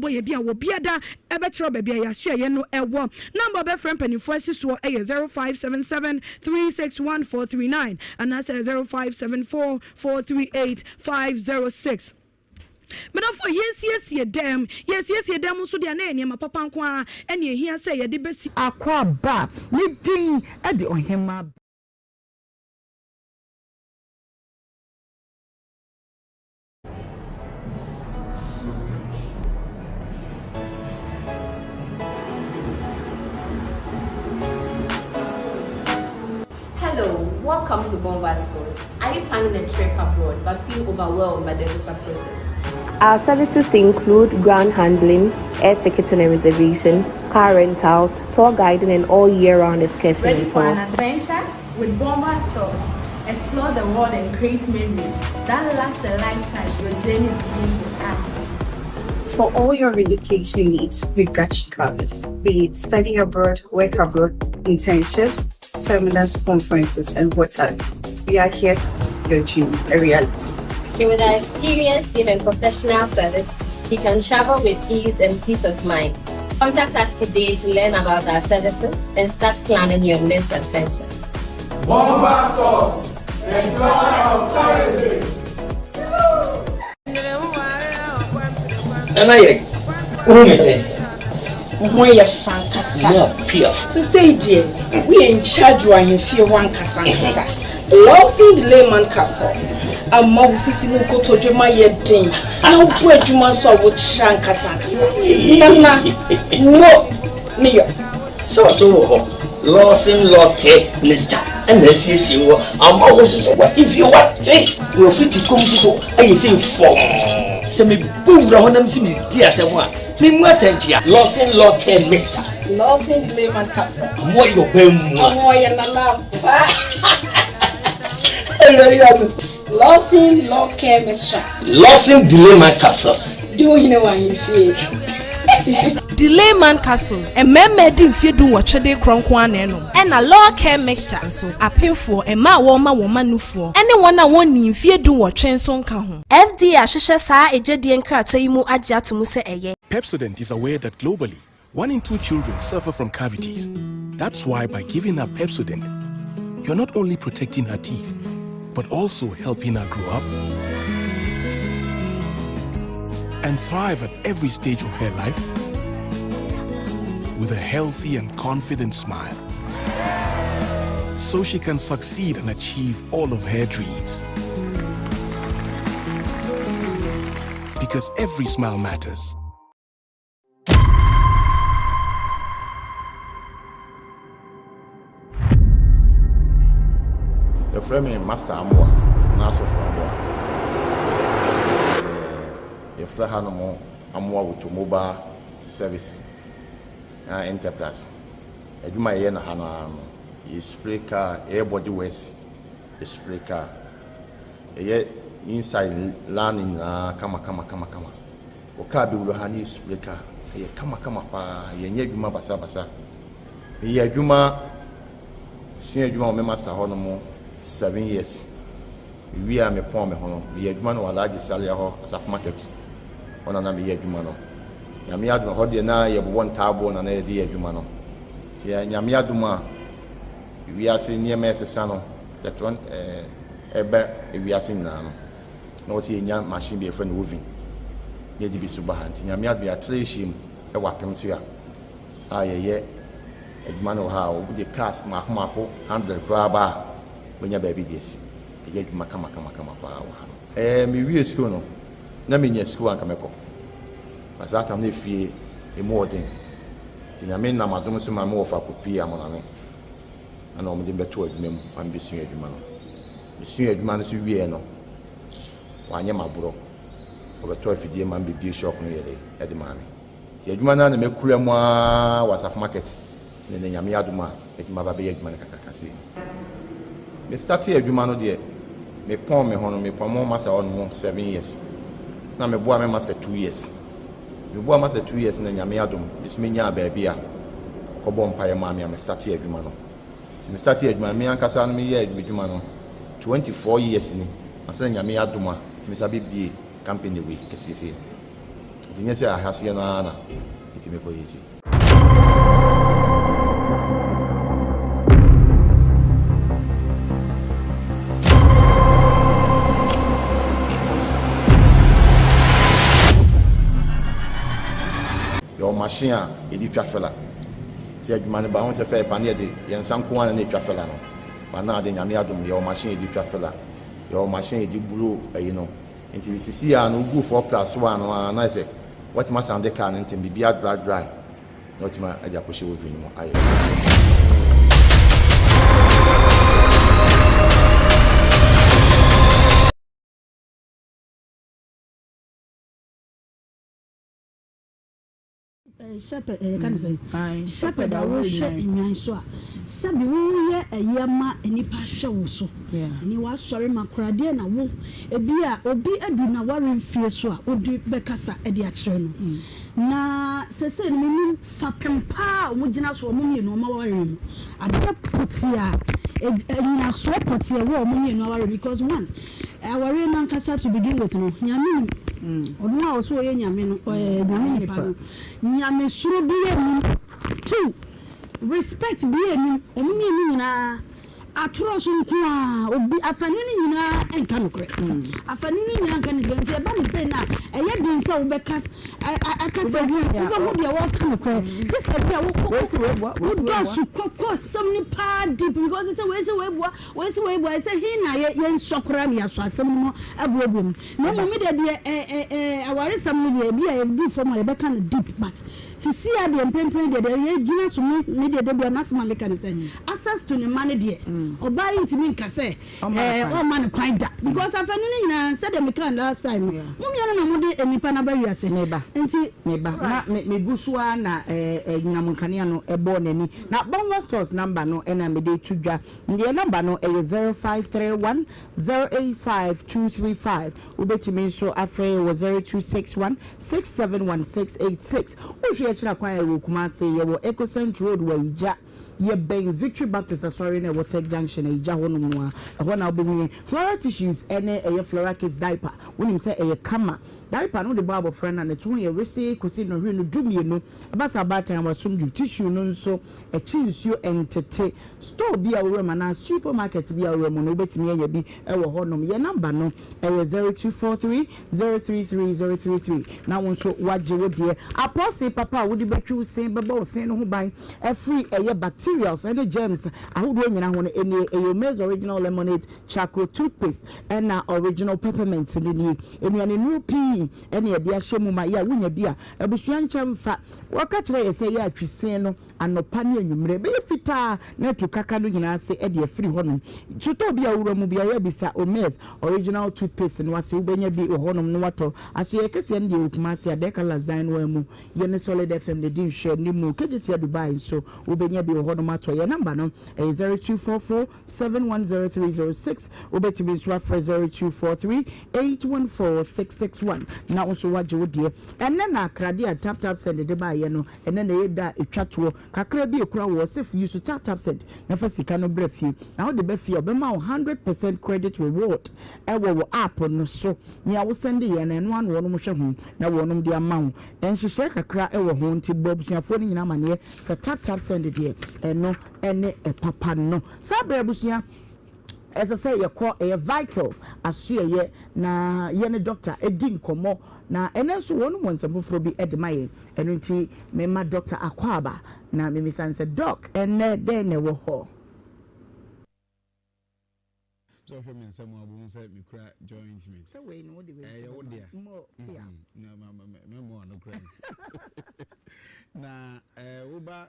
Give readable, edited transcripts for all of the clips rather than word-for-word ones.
Wobɔ yɛn din a, obiara bɛkyerɛ wo baabi a yɛn asoɛeɛ no wɔ. Number a wobɛfrɛ mpanimfoɔ asi soɔ yɛ 0577 361 439 anaasɛ 0574 438 506. Medɔfoɔ, yɛnsiesie dɛm. Yɛsiesie dɛm nso deɛ a, na ɛyɛ nneɛma papa nko ara na ɛhia sɛ yɛde bɛsi. Akwaaba, ne din de Ɔhemmaa. Hello, welcome to Bomba Stores. Are you planning a trip abroad but feel overwhelmed by the visa process? Our services include ground handling, air ticketing and reservation, car rentals, tour guiding, and all year round excursion Ready for an adventure? With Bomba Stores, explore the world and create memories that last a lifetime. Your journey begins with us. For all your relocation needs, we've got you covered. Be it study abroad, work abroad, internships, seminars, conferences, and what have you. We are here to make your dream a reality. So with our experienced team and professional service, you can travel with ease and peace of mind. Contact us today to learn about our services and start planning your next adventure. Bomba Stores, the joy of tourism. Nana yɛ wohu me sɛ Wo ho yɛ fa ankasa. Mo piaf. Sesei deɛ, woyɛ in charge wɔ ahemfie hɔ ankasa ankasa. Lawson Layman Capsules ama wo sisi ne wo kotodwe ma yɛ den na wobɔ adwuma nso a wokyerɛ ankasa ankasa. Nana, mo ne yɔ. Sɛ ɔso wɔ hɔ, Lawson Law Care Mixture ɛna asiesie wɔ ama wo nso so w'ahemfie wate na wafiri kom nso so ayɛ sɛ fɔmm. Sɛ mebɔ wura hɔ na mese medi asɛm a, memu atɛnkyea. Lawson Law Care Mixture. Lawson Layman Capsule. Ɔmo yɛ ɔbaa mu a. Ɔmo yɛ nana ampa. Lawson Law Care Mixture. Lawson Delayman Capsules. Di wo hene wɔ ahemfie. Delayman Capsules, Mmarima a adi mfeɛ dunwɔtwe de rekorɔ nko ara na ɛnom. Ɛna Law Care Mixture nso, apemfoɔ, mmaa a wɔrema wɔn mma nufoɔ, ne wɔn a wɔnnii mfeɛ dunwɔtwe nso nka ho. FDA ahwehwɛ saa egyedie nkratoɔ yi mu agye ato mu sɛ ɛyɛ. Pepsodent is aware that globally, one in two children suffer from cavities. That's why by giving her Pepsodent, you're not only protecting her teeth, but also helping her grow up and thrive at every stage of her life with a healthy and confident smile. So she can succeed and achieve all of her dreams. Because every smile matters. Yɛfrɛ me Master Amoah anaa Sɔfo Amoah. Yɛfrɛ hanom Amoah Automobile Service na Enterprise. Adwuma a yɛyɛ no ha no ara no, yɛ spray car, yɛyɛ body works, yɛ spray car. Yɛyɛ inside line nyinaa kama kama kama kama. Wo car bɛwura ha na yɛ spray car. Ɛyɛ kama kama paa. Yɛnyɛ adwuma basabasa. Meyɛ adwuma, sua adwuma wɔ me master hɔ nom 7 years. Mewie a mepɔn me ho no, meyɛ adwuma no wɔ Alhaji Salia hɔ, Asafo Market. Hɔ na na meyɛ adwuma no. Nyame adom, hɔ deɛ na yɛbobɔ ntaaboɔ na na yɛde yɛ adwuma no. Nti Nyame adom a wiase nneɛma ɛsesa no, yɛtɔ ɛbɛ ewiase nyinaa no, na wɔsɛ yɛnya machine bi yɛfrɛ no oven. Na yɛde bi so ba ha. Nti Nyame adom yɛatrɛ ahyia mu ɛwɔ apem so a yɛyɛ adwuma no wɔ ha a wɔde cars mako mako 100 koraa ba a wɔnya baabi de asi. Ɛyɛ adwuma kama kama kama paa wɔ ha no. Mewie sukuu no, na menya sukuu anka mɛkɔ. Na saa tam no efie emu ɔden. Nti Nyame nam adom so ma me wɔfa kɔpie amonane. Ɛna wɔde me bɛtoo adwuma mu ma mebɛsua adwuma no. Mesua adwuma no so wieɛ no, wanyɛ m'aborɔ. Wɔbɛtɔ afidie ma me bɛbie shop no yɛde ɛde maa me. Nti adwuma no ara na makura mu ara wɔ Asafo Market. Ne ne Nyame adom a mɛtumi aba bɛyɛ adwuma no kakraka sei. Me startee adwuma no deɛ, mepɔn me ho no, mepɔn me ho master hɔ nom 7 years. Na meboa me master 2 years. Meboa master 2 years na Nyame adom, me nso menyaa baabi a ɔkɔbɔ mpaeɛ maa me a me startee adwuma no. Nti me startee adwuma no, me ankasa no meyɛɛ adwuma no 24 years ni. Ansa na Nyame adom a, metumi sa bɛbie company wei kɛseɛ sei. Nti nyɛ sɛ ahaseɛ no ara na ɛtumi kɔ yɛ si. Yɛwɔ machine a yɛde twa fela. Sɛ adwuma no ba ho sɛ fɛ pa ne yɛde yɛn nsa nko ara na ɛtwa fela no. But now de Nyame adom yɛwɔ machine yɛde twa fela. Yɛwɔ machine yɛde blow ayi no. Nti sisi a no wogu 4 plus 1 no ara na ayɛ sɛ watumi asan de car no ntɛm biribi adry dry na watumi de akɔhyɛ oven no mu ayɛ. Shepherd ɛyɛ ka ne sɛ shepherd a wohwɛ nnwan so a sɛbi woyɛ ɛyi ama nnipa hwɛ wo so ɛne wasɔre ma koradeɛ na wo ebi a obi adu na ware mfie so a wode bɛkasa de akyerɛ no na sɛsɛ no menim fapem paa a wɔn gyina so wɔn mmienu wɔn aware mu adeɛ pɔtee a ɛnyinasoɔ pɔtee ɛwɔ wɔn mmienu aware because one Awareɛ no ankasa to begin with no, Nyame nim. Ɔno a ɔse ɔyɛ Nyame no, ɔyɛ Nyame nipa no, Nyamesuro biaa nnim. Two, respect biaa nnim. Ɔmo mmienu nyinaa, atorɔ so nko ara, obi, afanu no nyinaa nka nokorɛ. Afanu no nyinaa nka nokorɛ. Nti ɛba no sei no a, ɛyɛ den sɛ wobɛka, aka sɛ wobɛhu deɛ ɔreka nokorɛ. Gye sɛ bi a wodɔ su kɔ kɔ asɛm no paa deep because sɛ wei sɛ wei bua, Wei se wei buae sɛ, He na yɛ yɛnsɔ koraa na yɛasɔ asɛm no mu abuebue mu. Na mmom me deɛ deɛ ɛ ɛ ɛ awaresɛm no deɛ ebi a yɛduru fam a yɛbɛka no deep but sisi a deɛ mprempren deɛ deɛ yɛgyina so me me deɛ da biara m'asɛm a meka ne sɛ access to ne mma no deɛ ɔbaa yi ntumi nka sɛ ɛɛ ɔmma no kwan da because afanu no nyinaa sɛdeɛ mekaa no last time no mo mmienu na mode nnipa no aba wiase Meba, nti meba. Na right. me megu so ara na ɛɛ anyinam nkanea no ɛbɔɔ n'ani. Na Bangor Stores number no na mede reto dwa. Yɛn nɔmba no yɛ 0531 085 235. Wobɛtumi nso afrɛ yɛn wɔ 0261 671 686. Wohwɛ yɛn akyiri akwan a yɛwɔ Kumasi, yɛwɔ Ecocent Road wɔ Ayigya. Yɛbɛn Victory Baptist Asɔre no a ɛwɔ Tech Junction, Ayigya hɔnom no ara. Ɛhɔ na wobɛhu yɛn. Flora Tissues ne ɛyɛ Flora Kids Diaper. Wonim sɛ ɛyɛ kama. Diaper no wode bɔ abɔfra no a, ne to ho yɛ wesee kɔsi nnɔhwere no dumienu. Ɛba saa abaatan a wasom dwo. Tissue no nso, ɛkye nsuo ntete. Store bi a wowura mu anaa supermarket bi a wowura mu no, wobɛtumi anya bi wɔ hɔnom. Yɛn namba no yɛ 0243 033 033 na wo nso woagye wo deɛ. Apɔɔse papa a wode bɛtwi wo se bɛbɔ wo se no ho ban afiri ɛyɛ bacterials ne germs ahodoɔ nyinaa ho no nie. Ɛyɛ Omaze Original Lemonade Charcoal Toothpaste ɛna Original Peppermint no nie. Nnuane nnuro pii na yɛde ahyɛ mu ma yɛ a wonya bi a, abusua nkyɛ mfa. Wɔka kyerɛ yɛ sɛ yɛ a twi se no anɔpa ne anwummerɛ. Ɛbɛyɛ fitaa na atu kaka no nyinaa ase de afiri hɔnom. Sotɔɔ bi a wowura mu biara, bisa Omez Original Toothpaste no ase. Wobɛnya bi wɔ hɔnom na woatɔ. Asoɛeɛ kɛseɛ no deɛ ɛwɔ Kumasi, Adeka Last dan no ara mu. Yɛne Solid FM na ɛdi nhwɛanimu. Kejetia Dubai nso, wobɛnya bi wɔ hɔnom atɔ. Yɛn namba no yɛ 0244 710306. Wobɛtumi nso afrɛ 0243 814 661 na wo nso woagye wo deɛ. Ɛnnɛ na akradeɛ a TapTapSend de baeɛ no Ɛnnɛ na ɛyɛ da a ɛtwa toɔ. Kakra bi a ɛkura woɔ sɛ use TapTapSend na fa sika no bra fie. Na wode ba fie a, wɔbɛma wo 100% credit reward wɔ wo app no so. Nea wo sɛnde yɛ no, ɛno ara na wɔnom hwɛ ho na wɔnom de ama wo. Nhyehyɛɛ kakra wɔ ho nti bɔ abusuafoɔ no nyinaa amaneɛ sɛ TapTapSend deɛ, ɛno ne papa no. Saa berɛ abusua, ɛsɛ sɛ yɛkɔ ɛyɛ Vikel asoɛeɛ na yɛne dɔkta di nkɔmmɔ. Na ɛnnɛ nso wɔnom wɔ nsɛm foforɔ bi de ma yɛn. Ɛno nti mema Dɔkta akwaaba na memmisa no sɛ, Dɔk, ɛnnɛ dɛn na ɛwɔ hɔ? Sɛ ɔhwɛ me nsa mu a, wobɛhu sɛ mekura joy ointment. Sɛ wei no, wode wei Ɛyɛ wo dea. Mo, yeah. Na ma ma mɛmmɔ ano kora nsi. Na woba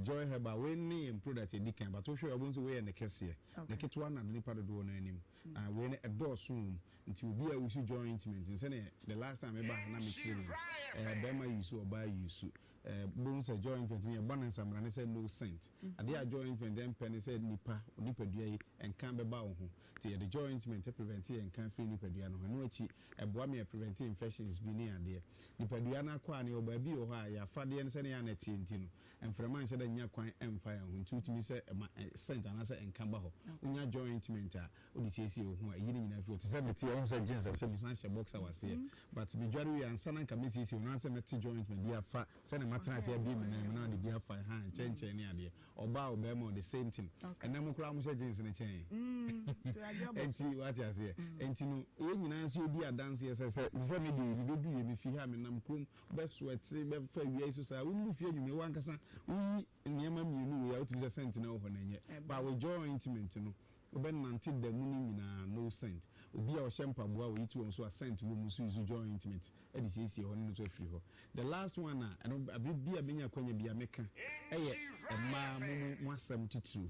Joy Herbal, wei ne yɛn product ɛdi kan, but wohwɛ a wobɛhu sɛ wei yɛ ne kɛseɛ. Ne ketewa na nipa dodoɔ no anim. Na wei no ɛdɔɔso wɔ mu. Nti obi a use joy ointment, nsɛnea the last time meba ha na mekyerɛ mu no, bɛrima use, ɔbaa use. Eh, bohu sɛ joy ointment no yɛbɔ no nsamena ne sɛ no scent. Adeɛ a joy ointment ɛmpɛ ne sɛ nipa, onipadua yi, nka bɛba wo ho. Nti yɛde joy ointment prevent yɛn nka firi nipadua no ho. Ɛno akyi, ɛboa ma yɛ prevent infections bi ne adeɛ. Nipadua no akwaa no, yɛwɔ baabi wɔ hɔ a, yɛn afadeɛ no sɛdeɛ a na ɛteɛ nti no, mframa nhyɛ da nnya kwan mfa yɛn ho. Nti wotumi sɛ ɛma scent anaasɛ nka ba hɔ. Wonya joy ointment a, wode siesie wo ho a, ɛyi ne nyinaa firi hɔ. Te sɛ mete a, wohu sɛ jeans ahyɛ, mesan hyɛ boxer wɔ aseɛ. But medware wie a, ansa na anka mɛsiesie wo no, na sɛ mɛte joint mede afa, sɛdeɛ matena ase abue me nan mu na mede bi afa ha, nkyɛnkyɛn ne adeɛ. Ɔbaa o, barima o, the same thing. Ɛnnɛ mo koraa mohyɛ jeans no kyɛn yɛn. Enti, woate aseɛ? Enti no, yɛn nyinaa nso yɛdi adanseɛ sɛ, sɛ, te sɛ me deɛ yi, mebɛduiɛ, mefi ha, menam kurom, bɛsweat, bɛfa awia yi so saa, wondu fie anwummerɛ, wo ankasa woyi nneɛma mmienu wei a, wotumi sɛ scent no wɔ hɔ no ɛnyɛ. But with joy ointment no, Wobɛnante da mu no nyinaa, no scent. Obi a ɔhyɛ mpaboa a oyi to wɔn so a scent wɔ mu nso use joy ointment de siesie hɔ ne no nso afiri hɔ. The last one a ɛno bere bi a menya akwanya bi a meka yɛ mmaa mo mo mo asɛm titiriw.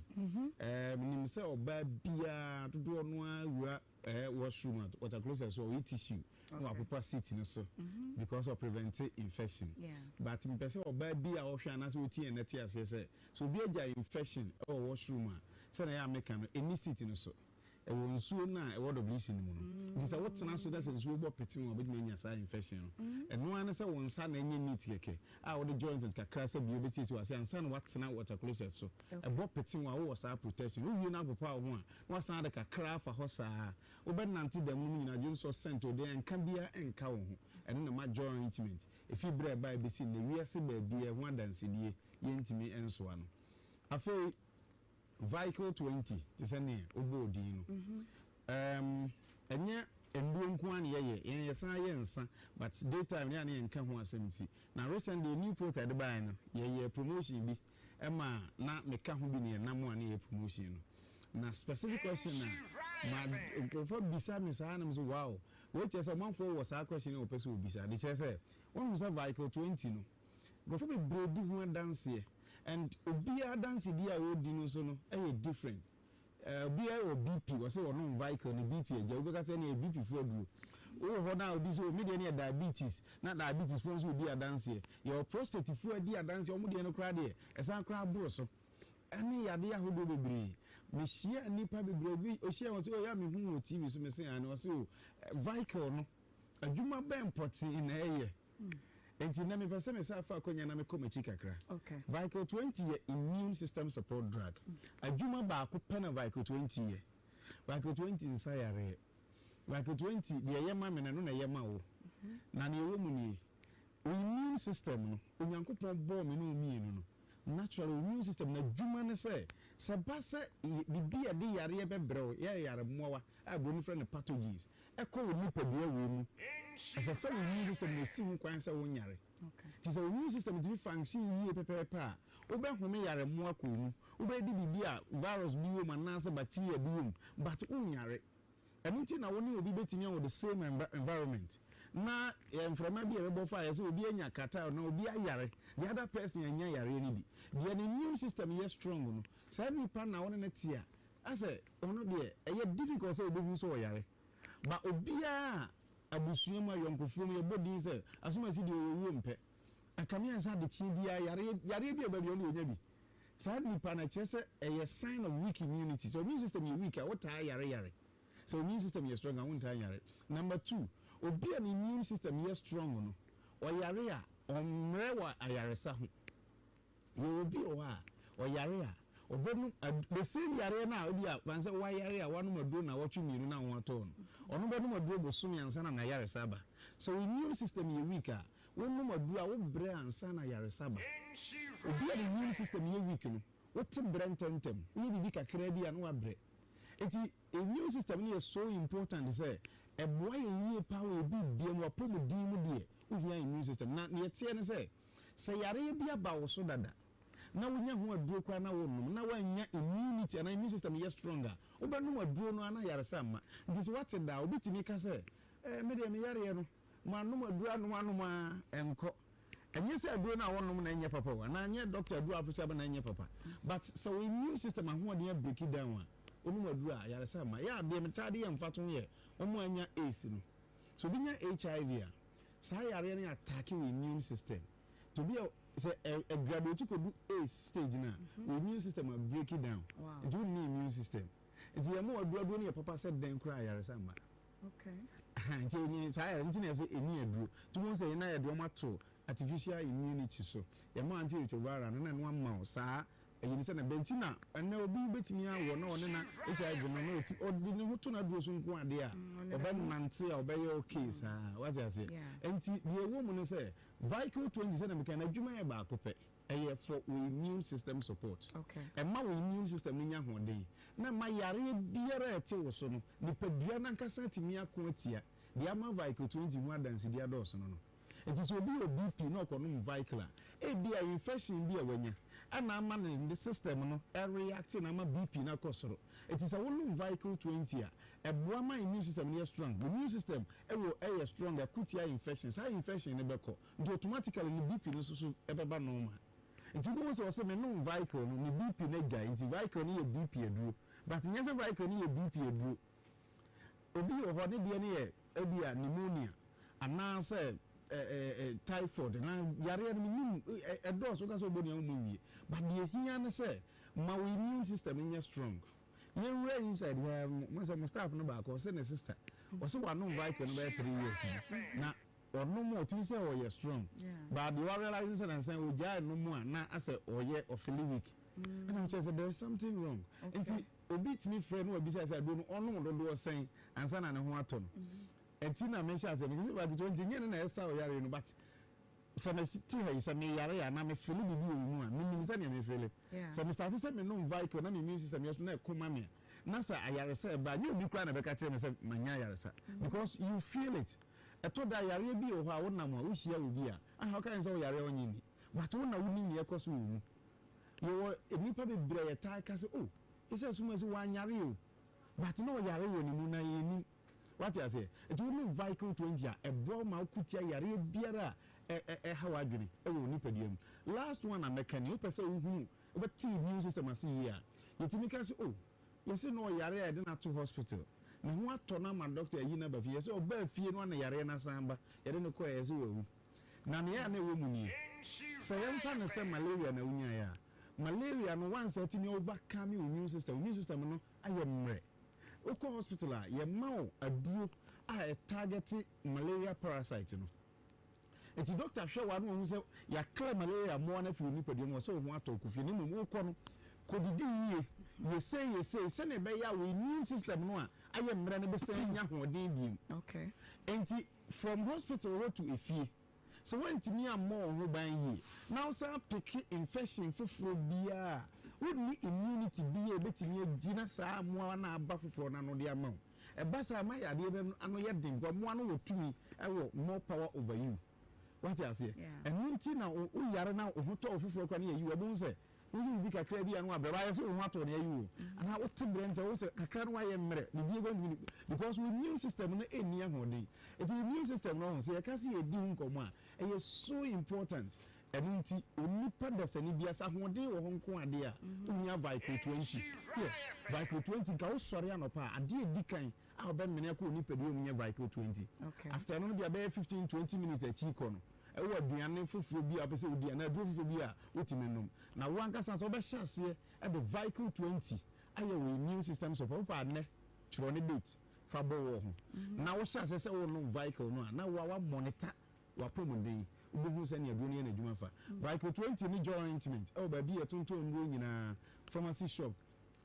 Ɛɛ menim sɛ ɔbaa biara dodoɔ no ara wura ɛɛ washroom a water closet so a ɔyi tissue na wapopa seat no so because ɔ prevent infection. But mepɛ sɛ ɔbaa bi a ɔhwɛ anaasɛ ɔtie yɛn nnɛ te aseɛ sɛ Sɛ obi agya infection wɔ washroom a, sɛnea ɛyɛ a meka no, ɛnni seat no so. Ɛwɔ nsuo no a ɛwɔ WC no mu no. Nti sɛ wotena so na sɛ nsuo bɔ pete wo a, wobɛtumi anya saa infection no. Ɛno ara ne sɛ wo nsa na ɛnyɛ neat kɛkɛ a wode joint kakra sɛ bia wobɛsiesie w'ase ansa na woatena water closet so. Ɛbɔ pete wo a, wowɔ saa protection. Wowie na wopopa wo ho a, na woasan de kakra afa hɔ saa. Wobɛnante da mu no nyinaa, dwonsɔ scent, ode nka biara nka wo ho. Ɛno na ɛma joy ointment, ɛfiri berɛ a ɛbaeɛ bɛsi nnɛ, wiase baabiara ɛho adansedie. yɛntumi nsoa no. Afei Vehicle 20 te sɛ neɛ wobɔɔ din no, um, ɛnyɛ nnuro nko ara na yɛyɛ, yɛn yɛsan yɛ nsa, but day time ne a ne yɛnka ho asɛm nti. Na recently new product a yɛde baeɛ no, yɛyɛɛ promotion bi ɛma na meka ho bi ne yɛnam a ne yɛyɛ promotion no. Na specific question a ma nkurɔfoɔ bisa me saa na me sɛ wow, wei kyerɛ sɛ ɔmanfoɔ wɔ saa question a wɔpɛ sɛ wɔbisa. De kyerɛ sɛ, wɔahu sɛ Vehicle 20 no, Nkurɔfoɔ bebree di ho adanseɛ and obiara adansedie a ɔredi no nso no yɛ different. Obiara wɔ BP, wɔse wɔnom Vicle ne BP agya, wobɛka sɛ ɛneɛ BP foɔ aduro. Wowɔ hɔ no a obi sɛ oh me deɛ no yɛ diabetes, na diabetes foɔ nso redi adanseɛ. Yɛwɔ prostate foɔ adi adanseɛ, wɔn deɛ no koraa deɛ ɛsan koraa boro so. Ɛne yadeɛ ahodoɔ bebree. Mehyia nnipa bebree, obi ɔhyia wɔn sɛ oh yɛ a mehu wo wɔ TV so, mese aane, ɔse oh Vicle no adwuma bɛn pɔtee na ɛyɛ? Enti nnɛ mepɛ sɛ mesan fa akwanya na mekɔ m'akyi kakra. Vicle 20 yɛ immune system support drug. Adwuma baako pɛ na Vicle 20 yɛ. Vicle 20 nsa yareɛ. Vicle 20, deɛ ɛyɛ ma me no, ɛno na ɛyɛ ma wo. Na nea ɛwɔ mu nie, wo immune system no, Onyankopɔn bɔɔ me ne wo mmienu no, naturally wo immune system no adwuma ne sɛ, sɛ ɛba sɛ biribi a ɛde yareɛ bɛbrɛ wo, yɛ yare mmoawa a buroni frɛ no pathogens, kɔ wo nipadua wei mu. Ɛsɛ sɛ wo immune system no si ho kwan sɛ wonyare. Nti sɛ wo immune system tumi function yie pɛpɛɛpɛ a, wobɛhome yare mmoa kɔ wo mu. Wobɛdi biribi a virus bi wɔ mu anaasɛ bacteria bi wɔ mu but wonyare. Ɛno nti na wo ne obi bɛtumi awɔ the same environment na mframa bi a ɛbɛbɔ fa a yɛ sɛ obi anya catarrh na obi ayare, the other person annya yareɛ no bi. Deɛ ne immune system yɛ strong no, saa nipa na wo ne no te a, Asɛ ɔno deɛ ɛyɛ difficult sɛ wobɛhu sɛ ɔyare but obiara a abusua mu ayɔnkofoɔ mu yɛbɔ din sɛ asomasi deɛ ɔyɛ owuo mpɛ ɛkame ayɛ sɛ adekyeɛ biara yareɛ yareɛ bi a ɛba bi ɔno deɛ ɔnya bi saa nipa no ɛkyerɛ sɛ ɛyɛ sign of weak immunity sɛ immune system yɛ weak a wotaa yare yare sɛ immune system yɛ strong a wontaa nyare number two obi a ne immune system yɛ strong no ɔyare a ɔmmrɛ wɔ ayaresa ho. Yɛwɔ obi wɔ hɔ a, ɔyare a, ɔbɛnom ad the same yareɛ no a ebi a fan sɛ wayare a wanom aduro nnawɔtwe mmienu na ho atɔ no, ɔno bɛnom aduro bosome ansa na n'ayaresa aba. Sɛ wo immune system yɛ weak a, wonom aduro a wobrɛ ansa na ayaresa aba. Obi a ne immune system yɛ weak no, wote brɛ ntɛmntɛm, woyɛ biribi kakraa bi a na wabrɛ. Enti immune system no yɛ so important sɛ ɛboa yɛn yie paa wɔ yɛn biribiara mu, w'apɔmuden mu deɛ, wohia immune system. Na deɛ ɛteɛ ne sɛ, Sɛ yareɛ bi aba wo so dada na wonya ho aduro koraa na wonnom na woannya immunity anaa immune system yɛ strong a, wobɛnom aduro no ara na ayaresa amma. Nti sɛ woate da a, obi tumi ka sɛ, eh, me deɛ me yareɛ no, manom aduro anom anom ara, ɛnkɔ. Ɛnyɛ sɛ aduro no a wonom no ɛnyɛ papa o, anaa ɛnyɛ doctor aduro a woprescribe no na ɛnyɛ papa. But sɛ wo immune system ahoɔden abreaki down a, wonom aduro a, ayaresa mma. Yɛ adeɛ metaa de yɛ mfatoho yɛ wɔn a anya AIDS no. Sɛ obi nya HIV a, Saa yareɛ no attack wo immune system. Nti obi a sɛ ɛ ɛ graduate kɔdu AIDS stage no a, wo immune system a break down. Nti wonni immune system. Nti yɛma wo aduro, aduro no yɛ papa sɛ dɛn koraa a ayaresa mma. Aha, nti ɛnyɛ saa yare nti na yɛsɛ ɛni aduro. Nti wobɛhu sɛ yɛn na yɛde wɔn ato artificial immunity so. Yɛma antiretroviral no na ɛno ama wo saa ɛyi no sɛ na ɛbɛ nti na ɛnɛ obi bɛtumi awɔ na ɔne na HIV no na ɔti ɔde ne ho to n'aduro so nko adeɛ a ɔbɛnante a ɔbɛyɛ okay saa wate aseɛ. Nti deɛ ɛwɔ mu ne sɛ Vicryl 20 sɛdeɛ meka no adwuma yɛ baako pɛ. Ɛyɛ for wo immune system support. Ɛma wo immune system no nya ahoɔden, na ɛma yareɛ biara a ɛte wo so no, nipadua no ankasa atumi ako atia. Deɛ ama Vicryl 20 ho adansedi adɔɔso no no. Nti sɛ obi wɔ BP na ɔkɔnom Vicryl a, ebia infection bi a wanya na ama ne system no react na ama BP no akɔ soro. Nti sɛ wonom Vicryl 20 a, ɛboa ma immune system no yɛ strong. Immune system wɔ yɛ strong a, ɛko tia infection. Saa infection no bɛkɔ. Nti automatically ne BP no nso so ɛbɛba normal. Nti wobɛhu sɛ ɔse menom Vicryl no me BP no agyae nti Vicryl no yɛ BP aduro. But nyɛ sɛ Vicryl no yɛ BP aduro. Obi wɔ hɔ ne deɛ no yɛ ebia pneumonia anaasɛ typhoid anaa yareɛ no menim ɛdɔɔso woka sɛ wobɔ nea wommɔ nwie. But deɛ ɛhia ne sɛ ma wo immune system no nyɛ strong. Yɛnwura inside ha mo sɛ mo staff no baako ɔse ne sister ɔse wanom Vicryl no bɛyɛ 3 years ni na Ɔnom a ɔtumi sɛ ɔyɛ strong but deɛ wa realise sɛ nansa yi ɔgyae nom a na asɛ ɔyɛ ɔfili weak ɛna mekyerɛ sɛ there is something wrong nti obi tumi frɛ na wabisa sɛ aduro no ɔnom dodoɔ sɛn ansa na ne ho atɔ no ɛnti na mehyɛ aseɛ mekɛ sɛ baakitoa nti nyɛ ne na ɛsa ɔyare no but sɛ mete ha yi sɛ meyare a na mefili biribi wɔ me mu a menim sɛdeɛ mefili sɛ me starte sɛ menom Vicryl na me immune system yɛ so na ɛko ma me a na sɛ ayaresa ɛba a nyɛ obi koraa na ɛbɛka kyerɛ me sɛ manya ayaresa because you feel it. Ɛtɔ da a yareɛ bi wɔ hɔ a wonam a wohyia obi a aha woka kyerɛ no sɛ woyare a ɔnnye nni but wo na wonim nea ɛkɔ so wɔ wo mu. Yɛwɔ nnipa bebree a yɛtaa ka sɛ oh ɛsɛ sɛ sɛ wanyare o but na ɔyare wɔ ne mu na yɛnnim. Wate aseɛ? Nti wonom Vicryl 20 a ɛboa wo ma woko tia yareɛ biara a ɛha w'adwene wɔ wo nipadua mu. Last one a mɛka ni, wopɛ sɛ wohunu wobɛte immune system ase yie a yɛtumi ka sɛ oh Yɛse na ɔyare a yɛde no ato hospital, ne ho atɔ no ama doctor ayi no aba fie. Yɛse ɔbaa fie no a na yareɛ no asan aba, yɛde no kɔeɛ yɛse wawu. Na nea na ɛwɔ mu nie, sɛ yɛmfa no sɛ malaria na wonyaeɛ a, malaria no once atumi overcome wo immune system, wo immune system no ayɛ mmerɛ. Wokɔ hospital a, yɛma wo aduro a ɛtargete malaria parasite no. Enti dɔkta hwɛ wo a na wahu sɛ yɛakla malaria mmoawa no afi wo nipadua mu, ɔsɛ wo ho atɔ wo kɔ fie. Na mmom wokɔ no, kɔdidi yie, yɛ sei yɛ sei sɛnea ɛbɛyɛ a wo immune system no a ayɛ mmerɛ no bɛsan anya ahoɔden bio. Enti from hospital hɔ to efie, sɛ woantumi ammɔ wo ho ban yie na wosan peke infection foforɔ biara a, wonni immunity biara a ɛbɛtumi agyina saa mmoawa no a aba foforɔ no ano de ama wo. Ɛba saa a, ɛma yadeɛ no ano yɛ den because mmoa no wɔ tumi wɔ more power over you. Wate aseɛ? Ɛno nti na wo yare na wo ho tɔ wo foforɔ koraa na yɛyi wo. Wobɛhu sɛ woyɛ biribi kakra bi a na wabrɛ. Wayɛ sɛ wo ho atɔ wo na yɛayi wo. Anaa wote brɛ ntɛm, wohu sɛ kakra no woayɛ mmerɛ. Biribi koraa ntumi ne because wo immune system no nni ahoɔden. Nti immune system no, sɛ yɛka sɛ yɛdi ho nkɔmmɔ a, ɛyɛ so important. Ɛno nti, onipa dasani biara, sɛ ahoɔden wɔ hɔ nko adeɛ a, wohia Vicryl 20. Yes, Vicryl 20, nka wosɔre anɔpa a, adeɛ a ɛdi kan a wobɛmene akɔ wo nipadua mu nyɛ Vicryl 20. After ɛno no bia bɛyɛ 15, 20 minutes akyi kɔ no, ɛwɔ aduane foforɔ bi a wopɛ sɛ wodi anaa aduro foforɔ bi a wotumi nom. Na wo ankasa nso wobɛhyɛ aseɛ de Vicryl 20 ayɛ wo immune system support. Wopɛ a nnɛ, twerɛ ne date fa bɔ wo ho. Na wohyɛ aseɛ sɛ worenom Vicryl no a, na wo a woamonitor w'apɔmuden, wobɛhu sɛnea aduro no yɛ n'adwuma fa. Vicryl 20 ne jaw ointment wɔ baabi a yɛtontɔn nnuro nyinaa, pharmacy shop,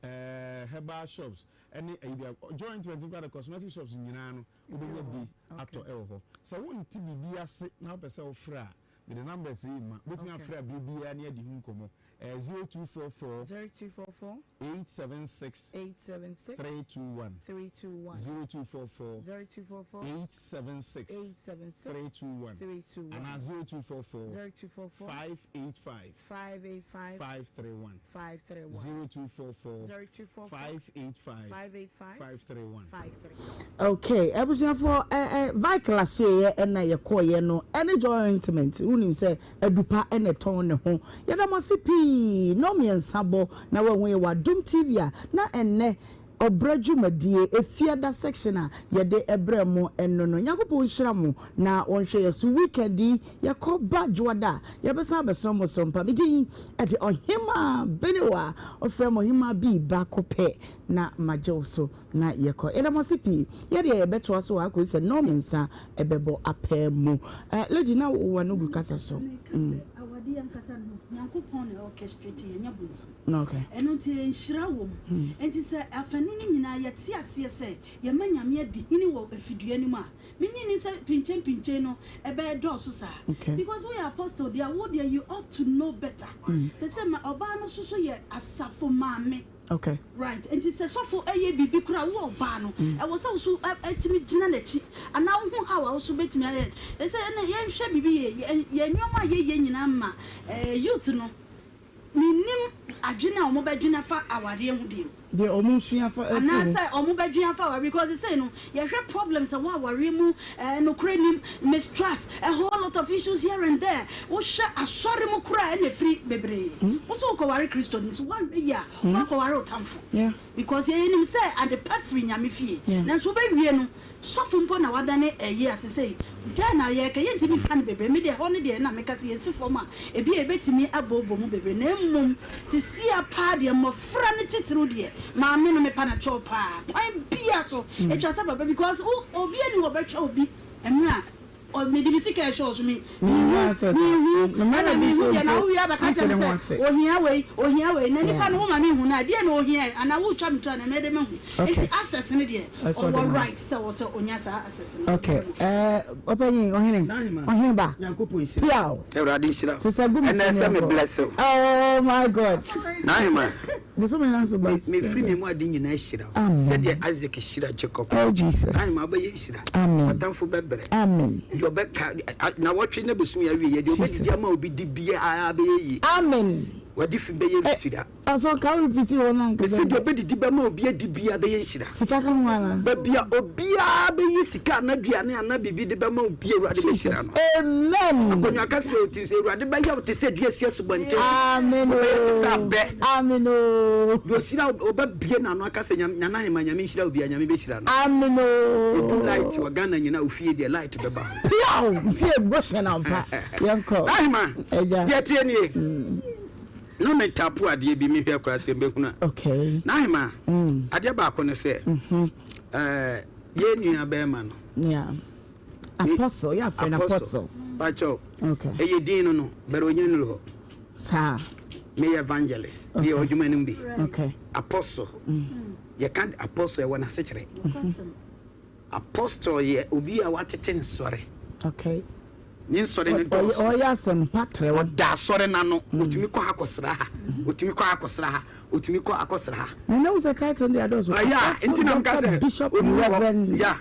eh, herbal shops, ne ayi bia. Jaw ointment nkoa de, cosmetic shops nyinaa no, wobɛnya bi atɔ wɔ hɔ. Sɛ wonte biribi ase na wopɛ sɛ wofrɛ a, mede numbers yi rema. Wobɛtumi afrɛ a bere biara ne adi ho nkɔmmɔ. Ɛyɛ 0244. 0244. 876 876 321 321 0244 0244 876 876 321 321 anaa 0244 0244 585 585 531 531 0244 0244 585 585 531. 531. Okay, abusuafoɔ ɛ ɛ Vicle asoeɛ ɛna yɛkɔɔyɛ no ɛne joy ointment wonim sɛ Adupa na ɛtɔn ne ho. Yɛda mo ase pii. Nnɔnmiɛnsa bɔ na woahu yɛn wɔ Adom TV a na ɛnnɛ. Ɔbrɛ dwumadie, Efiada section a yɛde brɛ mo no no. Nyankopɔn nhyira mo na ɔnhwɛ yɛ so. Weekend yi yɛkɔ ba Dwoada a, yɛbɛsan abɛsɔ mo so mpa. Me din de Ɔhemaa Benewa, ɔfrɛ me Ɔhemaa Bii baako pɛ na magye wo so na yɛkɔ. Yɛda mo ase pii. Yɛ deɛ yɛbɛtoa so wɔ ha kɔsi sɛ nnɔnmiɛnsa bɛbɔ apaa mu. Eh, lady na wowɔ no gu kasa so. Meka sɛ awadeɛ ankasa no, Nyankopɔn na orchestrate yɛ, ɛnyɛ bonsam. Okay. Ɛno nti nhyira wɔ mu. Enti sɛ afanu no nyinaa yɛte aseɛ sɛ yɛma Nyame adi hene wɔ afidua no mu a, mennye nni sɛ pinkyenpinkyen no ɛbɛyɛ dɔɔso saa. Okay. Because woyɛ apostle deɛ wo deɛ you ought to know better. Te sɛ ma ɔbaa no nso so yɛ asafo maame. Okay. Right. Enti sɛ sɔfo ɛyɛ biribi koraa wo ɔbaa no ɛwɔ sɛ wo so ɛtumi gyina n'akyi anaa wohu how a wo so bɛtumi ayɛ. Ɛsɛ ɛnna yɛnhwɛ biribi yie. Yɛn nneɛma a yɛyɛ nyinaa ma youth no Mennim adwene a wɔbɛdwene afa awareɛ ho bio. Deɛ wɔsua fa afiri mu. Anaasɛ wɔbɛdwene afa awareɛ because sesei no yɛhwɛ problems a ɛwɔ awareɛ mu, eh, nokorɛ nnim, mistrust, a whole lot of issues here and there. Wohwɛ asɔre mu koraa ɛna ɛfiri bebree. Wo sɛ wokɔware Kristoni nso woanhwɛ yie a woakɔware wo tamfo. Because yɛnim sɛ ade pa firi Nyame fie. Nanso wobɛwie no Sɔfo mpo na wadane ayi ase sei, dɛn na yɛreka? Yɛntumi nka no bebree. Me deɛ, ɛhɔ no deɛ na meka sɛ yɛsi fam a, ebia yɛbɛtumi abooboo mu bebree. Na mmom sesia paa deɛ, mmɔfra no titiriw deɛ, maame no mepa no kyɛw paa, kwan biara so, ɛtwa sɛ papa, because wo, obiara nni hɔ ɔbɛhwɛ obi mmerɛ a mede me sika ɛhwɛ wo so, me, menhu, menhu, ɛna menhu deɛ, na wowie a bɛka kyerɛ me sɛ ohia wei, ohia wei, na nipa no woma menhu no a, deɛn na ohia ɛ, anaa wotwa me to a na mɛyɛ dɛn mahu? Nti access no deɛ, Ɔwɔ right sɛ ɔwɔ sɛ ɔnya saa access no. Okay eh ɔpanyin ɔhene ɔhene ba piaw. Awurade nhyira wo. Sesa gu me so Ɛnɛ sɛ me bless wo. Oh my God. N'ahema. Bosome na so ba. Me firi me mu ade nyinaa hyira wo. Amen. Sɛdeɛ Isaac hyira Jacob. Oh Jesus. N'ahema wobɛyɛ nhyira. Amen. Ɔtamfo bɛbrɛ. Amen. Deɛ ɔbɛka na wɔtwe ne bosome awie yɛ deɛ ɔbɛdidi ama obi di biara bɛyɛ yie. Amen. Wɔde fi bɛyɛ nhyira. Ɔsɔ nka wo repeat wɔ no ankasa. Mese deɛ ɔbɛdidi bɛma obi adi biara bɛyɛ nhyira. Sika ka ho anaa? Baabi a obiara bɛyi sika anaa aduane anaa biribi de bɛma obi Awurade bɛhyira no. Amen. Akonnwa kɛseɛ a ɔte sɛ Awurade bɛyɛ wo te sɛ dua si asubɔnten. Amen o. Wobɛyɛ te sɛ abɛ. Amen o. Deɛ ɔhyira wo ɔbɛbue n'ano aka sɛ Nana Ahema Nyame nhyira wo biara Nyame bɛhyira no. Amen o. Ɛdum light wɔ Ghana nyinaa ofie deɛ light bɛba hɔ. Piaw! Fie bɔ hyɛn ampa. Yɛnkɔ. Ahema, Agya. deɛ ɛteɛ nie. Na me tapo adeɛ bi mehwɛ koraa sɛ mbɛhunu a. Okay. N'ahema, mm. adeɛ baako ne sɛ, mm -hmm. uh, yɛn nua bɛrima no. Yeah. Apostle, yɛ afrɛ no apostle. Pakyɛw. Okay. Ɛyɛ din no no, bɛrɛ onye nuru hɔ. Saa. Meyɛ evangelist. Okay. Meyɛ ɔdwuma no bi. Okay. Apostle. Mm. Yɛka apostle ɛwɔ n'asekyerɛ. Mm -hmm. Apostle yɛ obi a watete nsɔre. Okay. Ne nsɔre no dɔɔso. Ɔyɛ asɛmpa trɛw. Ɔda asɔre no ano. Otumi kɔ ha kɔsra ha. Otumi kɔ ha kɔsra ha. Otumi kɔ akɔsra ha. Na na wosɛ title deɛ adɔɔso. Ɔyɛ a nti na mka sɛ Bishop onu hɔ. Reverend. Ya.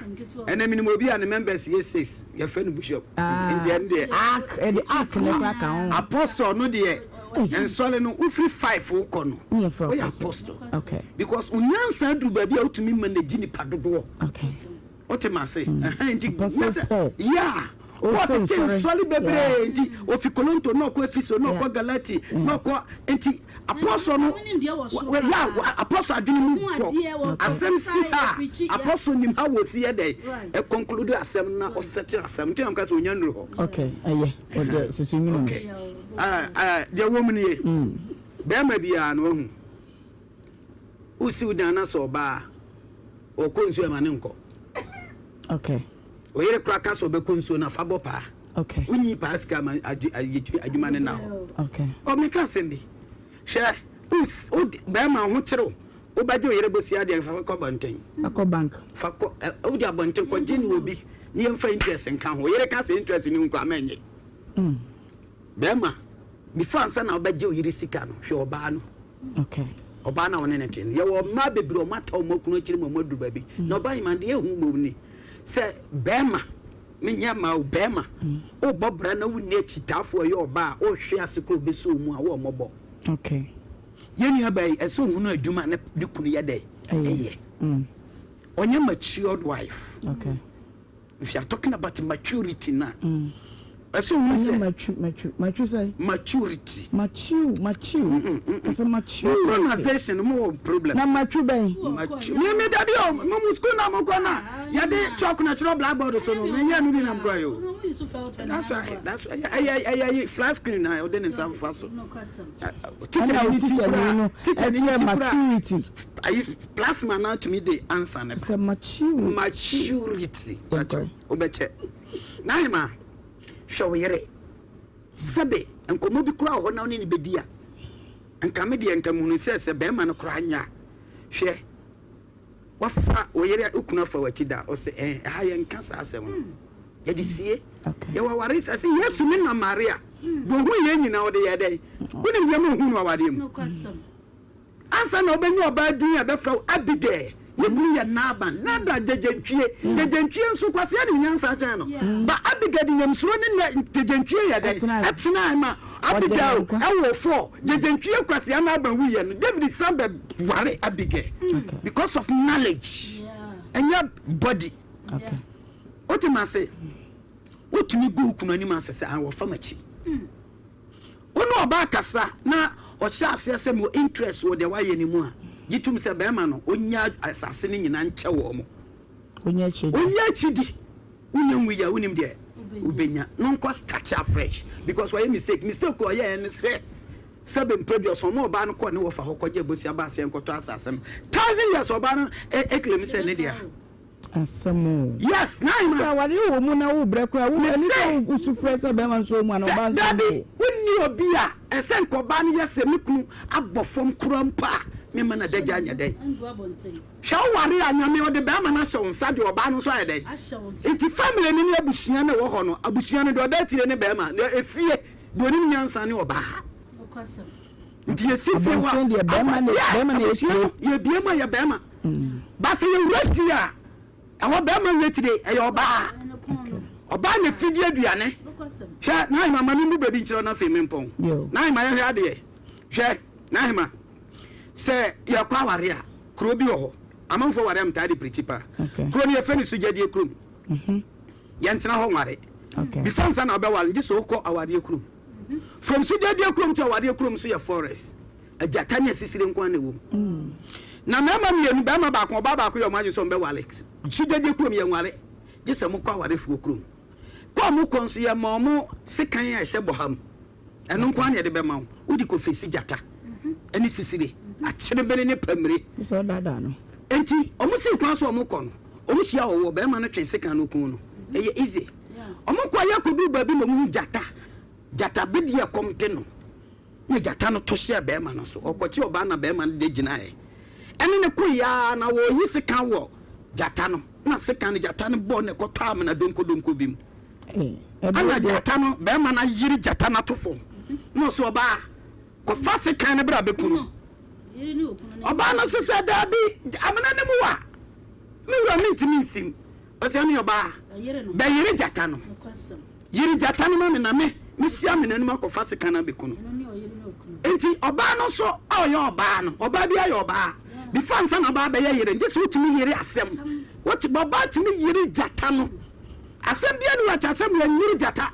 Ɛnna menim obi a ne members yɛ six. Yɛfrɛ no bishop. Ah. Nti ɛno deɛ. Ark ɛde ark ne kora ka ho. Apostle no deɛ nsɔre no wofiri five wokɔ no. Ne yɛfrɛ Woyɛ apostle. apostle. Okay. Because onyansa aduru baabi a wotumi manage nipa dodoɔ. Okay. Wote ma se? Ɛhɛn nti Apostle nyɛ sɛ Paul. yeah. Paul Ɔte tete nsɔre. nsɔre bebree Yeah. nti ofi Koronto na ɔkɔ Efeso na ɔkɔ Galati na ɔkɔ nti apostle no Wonim deɛ wɔ soro wɔ- yeah, paa. wɔ- apostle adwene mu Ɔho kɔ adeɛ, wɔ- asɛm si ɔkasa, ha ɔpreachi, yeah. apostle nim ha wɔ si yɛ dɛ Right. ɛ conclude asɛm na ɔsɛte asɛm nti na mka sɛ onya nnuru hɔ. Okay, ɛyɛ. Ɔde susu nwunu. Okay. Ah, ah, deɛ wɔ mu nie. Bɛrima biara no wahu. Wosi wo dan na sɛ ɔbaa a, ɔkɔ nsuo ɛma ne nkɔ. Okay. Oyere kora ka sɛ ɔbɛkɔ nsuo no afa bɔ paa. Okay. Wonyi paa sika ma adwuma ne na hɔ. Okay. Ɔmeka asɛm bi. Hwɛ, bɛrima ho kyerɛw. Wobɛgye wo yere bosia deɛ fa kɔ abɔnten. Akɔ bank. Fa kɔ, wode abɔnten kɔgye ne obi ne yɛmfa interest nka ho. Oyere ka sɛ interest ne ho koraa mɛnyɛ. Mm. Bɛrima, before ansa na wobɛgye wo yere sika no, hwɛ ɔbaa no. Okay. Ɔbaa no a ɔne no te no. Yɛwɔ mmaa bebree ɔmo ata ɔmo akunu akyiri ma ɔmo aduru baabi. Mm. Na ɔbaa nyima deɛ ehu mmom ni sɛ bɛrima menyɛ ma o bɛrima mm. wobɔ bra na wonni akyitaafoɔ ɛyɛ ɔbaa a wohwe ase kora obɛsɛ mu a wɔ mmɔbɔ. Okay. Yɛn nua baa yi ɛsɛ ohunu adwuma ne ne kunu yɛ dɛ ɛyɛ. Mm. Ɔnyɛ matured wife. Okay. If you are talking about maturity na. Mm. Ɛsɛ ohunu sɛ. Ɛnyɛ matwi matwi matwi sɛn. Maturity. Matwiw matwiw kasa maturity. Mo pronunciation mo wɔ problem. Na matwi bɛn. Matwi mi mi dabi o mo mo school na mo kɔ na yɛde chalk na kyerɛ blackboard so no mi nyɛ no bi na mo kɔ yɛ o. That's why that's why ɛyɛ ɛyɛ ɛyɛ flat screen na ɔde ne nsa fa so. Teacher ni ti kura teacher ni ti kura maturity. Ayi plasma na tumi de answer ne ba. Sɛ maturity. Maturity. Wobɛkyɛ. N'ahema, hwɛ wo yere. Sɛbe nkɔmmɔ bi koraa wɔ hɔ na wo ne no bɛdi a, nka me deɛ nka mehunu sɛ sɛ barima no koraa nyɛ a, hwɛ, wafa wo yere, wo kunu afa w'akyi da, ɔsɛ ɛn, ɛha yɛnka saa asɛm no. Yɛde sie. Yɛwɔ aware sɛ sɛ Yesu ne na Maria, deɛ ɔhu yɛn nyinaa ɔde yɛ dɛn? Wonim deɛ ma ɔhu no awareɛ mu? Ansa na wobɛnya ɔbaa din a ɛbɛfrɛ wo Abigail, ne kunu yɛ Nabal. Nabal gyegyentwie. Gyegyentwie nso, kwasea nim nyansa kyɛn no. Ba Abigail de nyamesuro ne nɛ gyegyentwie yɛ dɛn? Ɛtenae ma Abigail woo four. Gyegyentwie kwasea Nabal wuiɛ no, David san bɛware Abigail because of knowledge, ɛnyɛ body. Wote m'ase? Wotumi gu wo kunu anim ase sɛ, ah, wɔfa m'akyi. Wo ne ɔbaa kasa na ɔhyɛ aseɛ sɛ mewɔ interest wɔ deɛ woayɛ no mu a, gye tom sɛ bɛrima no ɔnya asase no nyinaa nkyɛ wɔn. Ɔnya akyidi. Wonya nwui a wonim deɛ wobɛnya. No nkɔ start afresh because wayɛ mistake. Mistake a ɔyɛɛ ne sɛ sɛbe mprɛduɔson ɔma ɔbaa no kɔɔ ne wɔfa hɔ kɔgye bosia baa sɛ nkɔtɔ asase no. Thousand years ɔbaa no claim sɛ ne dea. Asɛm o. Yes, na ahema. Sɛ awareɛ wɔ mu na wo brɛ koraa, wo ɛne sɛ wo su frɛ sɛ bɛrima nso wɔ mu anaa ɔbaa nso wɔ mu. Dabi, wonni obi a ɛsɛ nka ɔbaa no yɛ sɛ me kunu abɔ fam koraa mpo a, me mma no adagya anyɛ dɛn. Hwɛ wo ware a, Nyame ɔde bɛrima no ahyɛ wo nsa deɛ ɔbaa no nso ayɛ dɛn. Nti family no ne abusua no ɛwɔ hɔ no, abusua no deɛ ɔda akyire ne bɛrima, na efie deɛ onim nyansa ne ɔbaa. Nti yɛsi fie hɔ a, abusua no yɛbie mu a yɛ bɛrima. Ba sɛ yɛwura fie a, ɛhɔ bɛrima nyɛ tire, ɛyɛ ɔbaa. Ɔbaa na fidi aduane. Hwɛ, Nahema, ma memmu baabi nkyerɛ wo na afei mempɔn. Nahema, yɛhwɛ adeɛ. Hwɛ, Nahema, sɛ yɛkɔ aware a, kuro bi wɔ hɔ, amanfoɔ ware a metaa de pirikyi paa. Kuro no yɛfrɛ no Sugyadie kurom. Yɛntena hɔ nware. Before ansa na wobɛware no, gye sɛ wokɔ awareɛ kurom. From Sugyadie kurom to awareɛ kurom nso yɛ forest. Agyata ne asisire nko ara na ɛwɔ mu. Na mmarima mmienu, barima baako, ɔbaa baako yɛ wɔn adwene sɛ wɔbɛware. Sugyagye kurom, yɛnware, gye sɛ mokɔ awarefoɔ kurom. Kɔ a mokɔ nso, yɛma wɔn sekan a ɛhyɛ bɔha mu. Ɛno nko ara na yɛde bɛma wo. Wode kɔfesi gyata ne sisire, akyerebene ne pamire. Enti wɔsii kwan sɛ wɔkɔ no, wɔhyia ɔwɔ, barima no twee sekan no kuu no. Ɛyɛ easy. Wɔkɔeɛ kɔduu baabi na wɔhu gyata. Gyata bedeɛ ɛkɔm de no. Na gyata no to hyɛɛ barima no so. Ɔkɔkyee ɔbaa no na barima no de gyinaeɛ ne no koeɛ ara na wɔreyi sekan wɔ gyata no na sekan no gyata no bɔɔ no ɛkɔtɔ amena donkodonko bi mu. Ɛna gyata no barima no ayere gyata no ato fam na ɔsɛ ɔbaa kɔfa sekan no bra bɛku no. Ɔbaa no nso sɛ daabi amena no mu wa me wura mentumi nsim. Ɔsɛ ɛne ɔbaa bɛyere gyata no. Yere gyata no ma me na me mesi amena no mu akɔfa sekan abɛku no. Enti ɔbaa no nso a ɔyɛ ɔbaa no, ɔbaa bi ayɛ ɔbaa. Before ansa na ɔbaa bɛyɛ yere, gye sɛ wotumi yere asɛm. Wote ɔbaa tumi yere gyata no. Asɛm bi ani wɔ asɛm yɛ nyere gyata.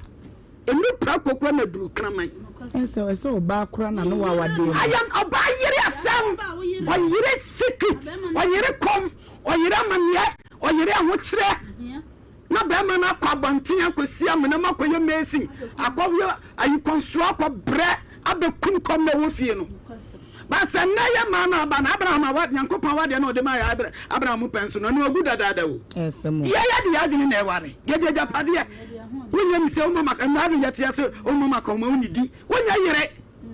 Emu prako kora na duru kraman. Ɛsɛ ɛsɛ ɔbaa kora na no wawadeɛ mu. Ayɛ ɔbaa yere asɛm, ɔyere secret, ɔyere kɔm, ɔyere amaneɛ, ɔyere ahokyerɛ. Na bɛrima no akɔ abɔnten akɔsi amena mu akɔyɛ mason, akɔyɛ ayi kɔnstrɔ, akɔbrɛ abɛkum kɔm na ɛwɔ fie no. Ba sɛ nnɛ yɛ maa no aba no, Abraham awa, Nyankopɔn awadeɛ na ɔde maa yɛ Abraham pɛn so no, ɛno agu dadaada o. Yɛyɛ de yɛ adwene na ɛware, yɛde agyapadeɛ. Wonyɛ mi sɛ woma maka, mmara no yɛte ase, woma maka woma wonnidi. Wonyɛ yere,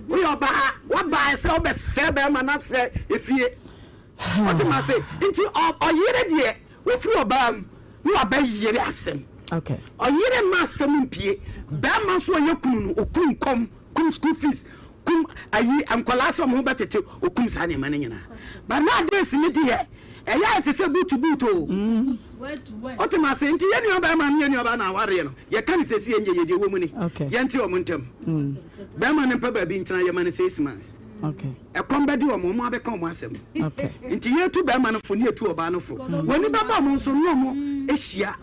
woyɛ ɔbaa, wabaa sɛ wobɛsɛe bɛrima no asɛe efie. Wote ma se, nti ɔyere deɛ Wɔfiri ɔbaa mu na wabɛyere asɛm. Ɔyere mma asɛm mpue. Barima nso a ɔyɛ kunu no, ɔkum kɔm, kum school fees, kum ayi nkwadaa sɛ wɔn ho bɛtete, ɔkum saa nneɛma no nyinaa. But nowadays ne deɛ, ɛyɛ ayɛ te sɛ boot boot o. Wote ma ase? Nti yɛn nua barima ne yɛn nua baa na awareɛ no, yɛka no sɛsi yɛnyɛ yɛ deɛ ɛwɔ mu ni. Yɛnte wɔn ntam. Barima no mpɛ baabi ntena, yɛma no 6 months. Ɛkɔm bɛde wɔn, wɔn abɛka wɔn asɛm. Nti yɛtu bɛrima no fo ne yɛtu ɔbaa no fo. Wɔn ani bɛba wɔn so ne wɔn. ahyia.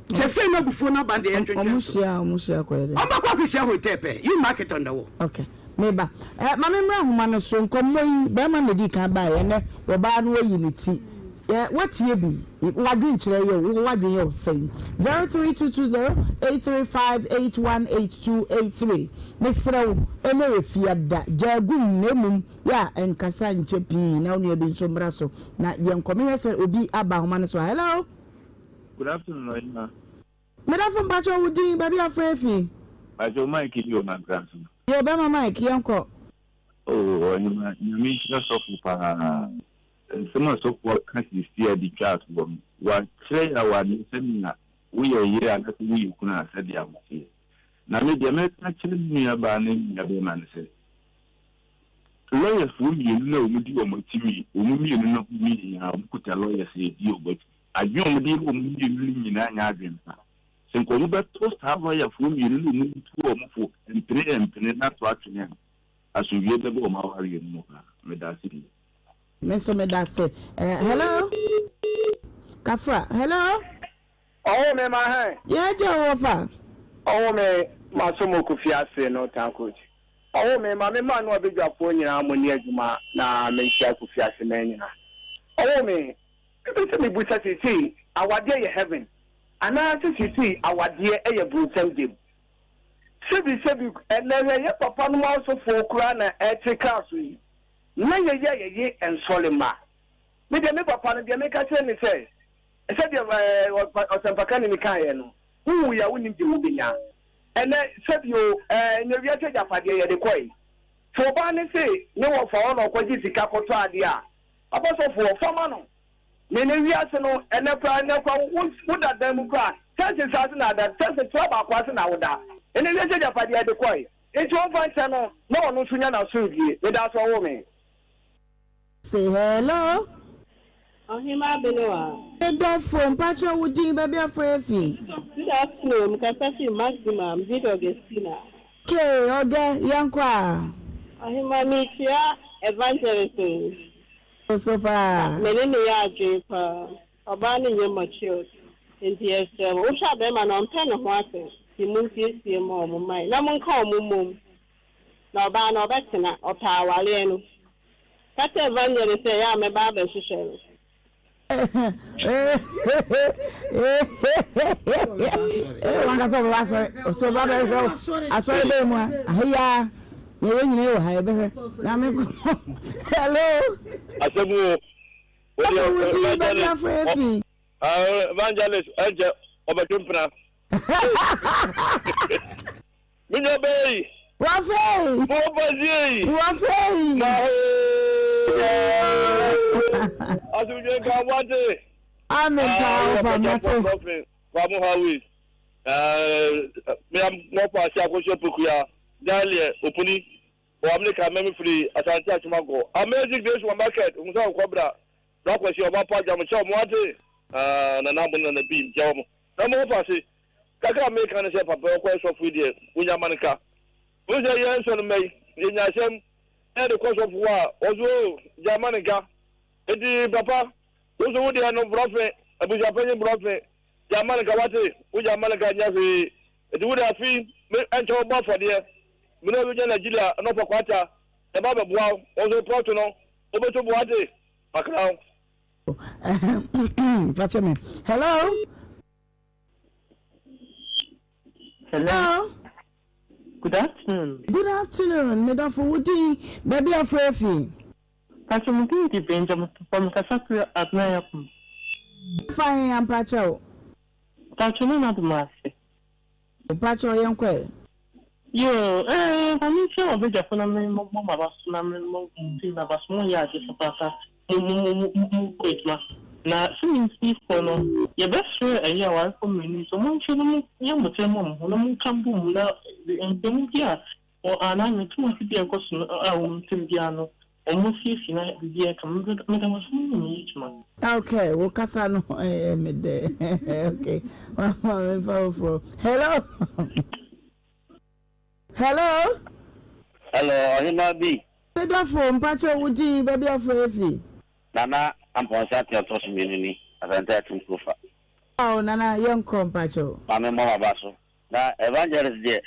Kyɛ sɛ na abufuo no aba deɛ yɛntwentwɛn so. Ɔmo hyia a ɔmo hyia kɔyɛ dɛ. Ɔmo bɛkɔ akɔhyia hotel pɛ, you mark it on the wall. Okay. Meba. Eh, ma me mmra nhoma no so. Nkɔmmɔ yi, barima na edii kan baeɛ, ɛnnɛ ɔbaa no ayi ne ti. Eh, woatie bi? W'adwenkyerɛ yɛ wo, w'adwene yɛ wo sɛn? 03220 835 818283. Mesrɛ wo, ɛnnɛ yɛ Fiada, gyaa gu mu, na mmom yɛ a nkasa nkyɛ pii na wo nua bi nso mmra so na yɛnkɔ. Mehwɛ sɛ obi aba ahoma no so a. Hello? Good afternoon, Ɔhema. Medafo mpakyɛw wo din, baabi a frɛ fi. Mpakyɛw Mike ni wɔ Mankranso. Yoo bɛma Mike yɛnkɔ. Oh Ɔhema Nyame nhyira sɔfo paa. Nsɛm a sɔfo aka seesei a de twaa toɔ no wakyerɛ yɛn awadeɛ sɛnea woyɛ yere anaasɛ woyɛ kunu a sɛdeɛ woteɛ. Na me deɛ mɛka akyerɛ me nua baa ne me nua bɛɛma ne sɛ lawyers foɔ mmienu no a wɔn di wɔn akyi wɔn mmienu no ho nyinaa wɔn kuta lawyers a ɛdi wɔn akyi. Adwene a wɔde yɛ wɔn mmienu no nyinaa nyɛ adwene pa. Sɛ nka wɔbɛto saa lɔyafoɔ mmienu no wɔn tu wɔn fo mpene mpene na ato atwene a, asomdwoeɛ bɛba wɔn awareɛ no mu paa. Meda ase pii. Me nso meda ase. Eh, hello? Kafra, hello? Ɔwoo me ma hɛn. Yɛn agya wɔ fa. Ɔwoo me ma so mo kofi ase no town coach. Ɔwoo me ma me ma no abedwafoɔ nyinaa mo ni adwuma na menkyia kofi ase mɛn nyinaa. Ɔwoo me Mepɛ sɛ mebisa seesei awadeɛ yɛ heaven anaa sɛ seesei awadeɛ yɛ bronsam gyam? Sɛbi sɛbi ɛnɛ hwɛ yɛ papa nom asɔfoɔ koraa na ɛte kaa so yi na yɛyi a yɛye nsɔre mma. Me deɛ me papa no deɛ meka kyerɛ ne sɛ sɛdeɛ ɛɛ ɔsɛmpakani no kaeɛ no wo wuiɛ a wonnim deɛ wobɛnya. Ɛnɛ sɛbi o ɛɛ ɛnɛ wiase agyapadeɛ yɛde kɔe. Sɛ ɔbaa no se ne wɔfa hɔ na ɔkɔgye sika kɔtɔ adeɛ a Papa sɔfoɔ, fa ma no. Me ne wiase no, ɛnɛ koraa, ɛnɛ koraa, wo, woda dan mu koraa, kyɛnse saa ase na ada, kyɛnse toa baako ase na woda. Ɛnɛ wiase agyapadeɛ ɛde kɔe. Enti ɔmfa nkyɛ no, na ɔno nso nya n'asomdwie. Medaase ɔwoo me. Say hello. Ɔhemaa Benewaa. Me dɔfo, mpakyɛw wo din, baabi a frɛ fi. Good afternoon, mekasa fi Maxima, me din de Augustina. Okay ɔgɛ yɛnkɔ a. Ɔhemaa mekyia evangelist o. Wo so paa. Me ne no yɛ adwene paa. Ɔbaa no nyɛ matured nti yɛsrɛ mo. Wohwɛ a bɛrima no ɔmpɛ ne ho asɛm nti monsiesie ma ɔmo mae na monka ɔmo mmom na ɔbaa no ɔbɛtena ɔpɛ awareɛ no. Ka kyerɛ evangelist sɛ ɛyɛ a mɛba abɛhwehwɛ no. Wankasa ɔbɛba asɔre ɔsɛ ɔba bɛhwɛ asɔre bɛyɛ mu a aheya na yɛn nyinaa wɔ ha yɛbɛhwɛ na me kɔ hello. Asɛm o. Ɔbɛ wo di baabi afɔ efi. Evangelist ɛnkyɛ ɔbɛtwe mpena. Me nua bɛɛ yi. Wafei. Mo bazie yi. Wafei. Na hoo. Asomdwe nka wate. Amen paa ɔfa mate. Kwamu Highway. Me am mo pa ase akosua pokuya. Daniel Opuni. O America mɛmi firi Asante Achumago. Amazing Grace Supermarket. Musa Nkɔbra. Bra Kwasi ɔba pa dwam kyɛw mo ate. Nana mo nana bi nkyɛw mo. Na mo pa ase. Kakra a meka ne sɛ papa yi ɔkɔyɛ sɔfo yi deɛ wonya ma no ka. Wohu sɛ yɛn nsɔremma yi yɛnya asɛm na yɛde kɔ sɔfo hɔ a ɔso oo gya ma no nka. Enti papa wo nso wo deɛ no borɔfe abusuapanyin borɔfe gya ma no nka wate wogya ma no nka nyɛ hwee. Enti wo deɛ afe yi me ɛnkyɛ wobɔ afɔdeɛ me ne obi gyina Nigeria na ɔfa kwata yɛba bɛboa wo wo nso plɔt no wobɛto bo wate makra wo. Fakyɛ me. Hello. Hello. Good afternoon. Good afternoon. Me dɔfo wo din baabi afrɛ fi. Pacho me din di Benjamin Papa me kasa firi Abena Yakum. Fa he ampakyɛw. Pacho ne na dom ase. Mpakyɛw yɛn kɔ ɛ. Yoo eh ma me nkyia w'abadwafo na me mmɔ m'aba so na me mmɔ mo din m'aba so mo yɛ ade papaapa mo mo mo mo mo bɔ adwuma na sɛ me nti foɔ no yɛ bɛ srɛ ɛyɛ awarefoɔ mmienu yi sɛ ɔmo nhwɛ na ɔmo nyɛ aboterɛ ma ɔmo ho na ɔmo nka bom na ntɛmu bi a wɔ anaa me tum ase bi a ɛkɔ so no a wɔn ntɛm biara no ɔmo siesie na biribi ɛka meda mo ase mo nyɛ mo yɛ adwuma. Okay, wo kasa no ɛyɛ me dɛ. Okay, mama me fa foforɔ. Hello. Hello. Hello, ɔhema bi. Me dɔfo, mpakyɛ wo din, baabi afrɛ efi. Nana Amponsah Ate ɔtɔ so mmienu ni, Asante Atim Kurofa. Aw Nana yɛnkɔ mpakyɛw. Ma me mmɔ m'aba so. Na evangelist deɛ